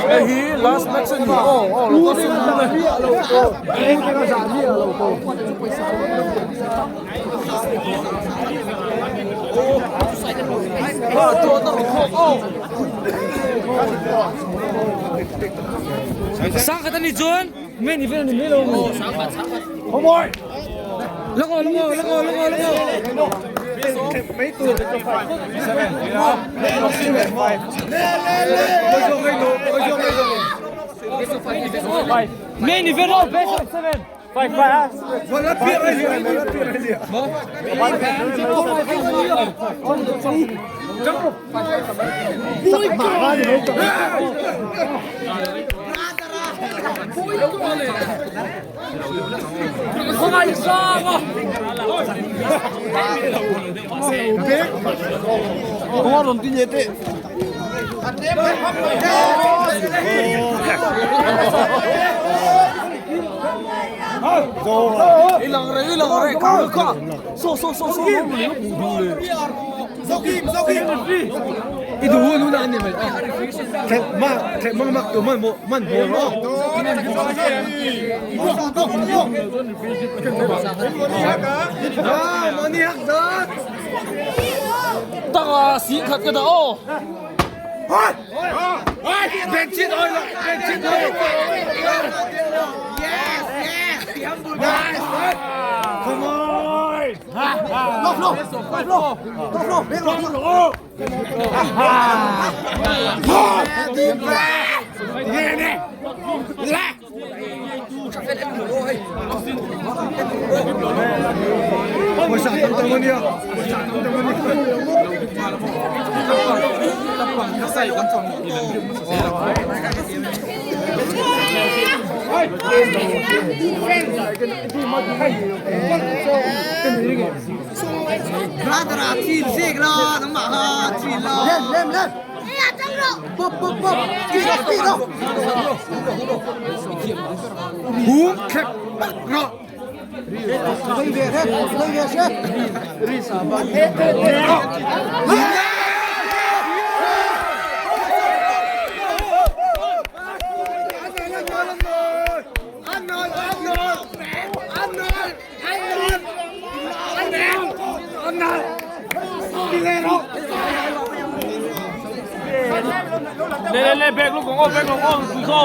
Hei hi last match a ni aw aw lo ka sum hlum e. Sangkhat ani chuan main event ani mai lo maw? Langaw langaw langaw langaw langaw. Main event oh best of seven. Five five. Taka sing khat ka dah aw. Le le le bek lu kong aw bek lu kong pui kho.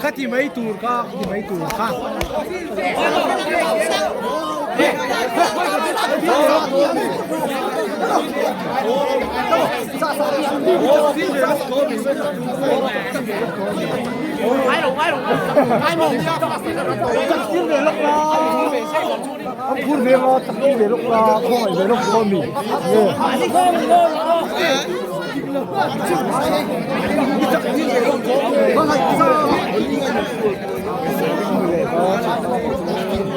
Khati mai tur kha khati mai tur kha. Phur ve lo, tak ve lok la, khawngaih ve lok dawn mi.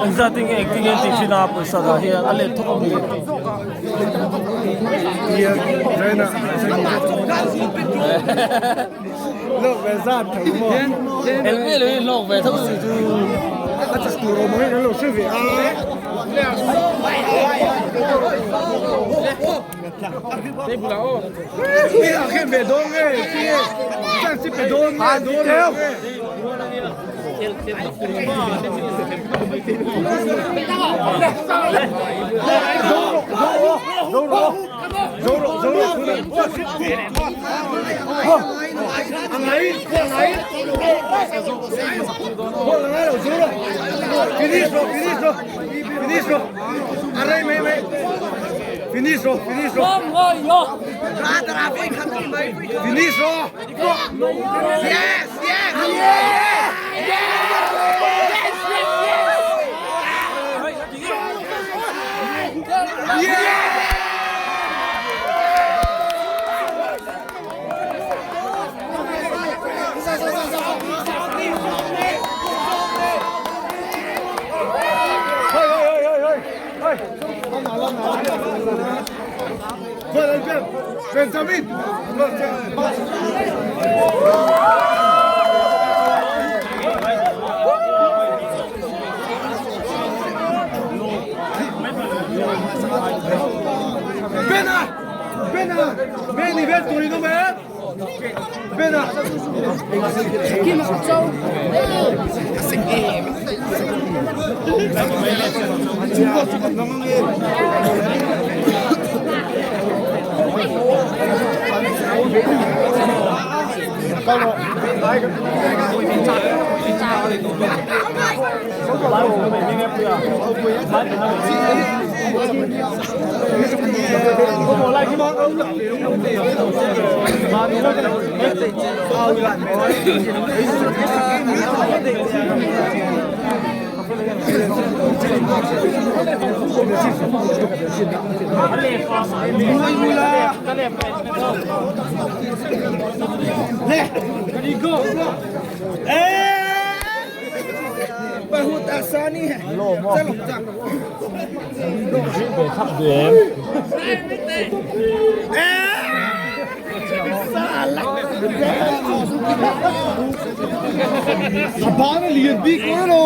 Engzat in nge engtin nge an tih thin a pawisa dah hian a let thawk a mi. Lok ve zat tho maw. Eng nge lo in lok ve tho si chu. A chak tur awm angin an lo hre ve a. Finish ro, finish ro. Finish ro. Yes, yes, yes. Benjamin. Bena! Bena! Beni, Ben Torino, Ben! Bena! Habana lian bik lo.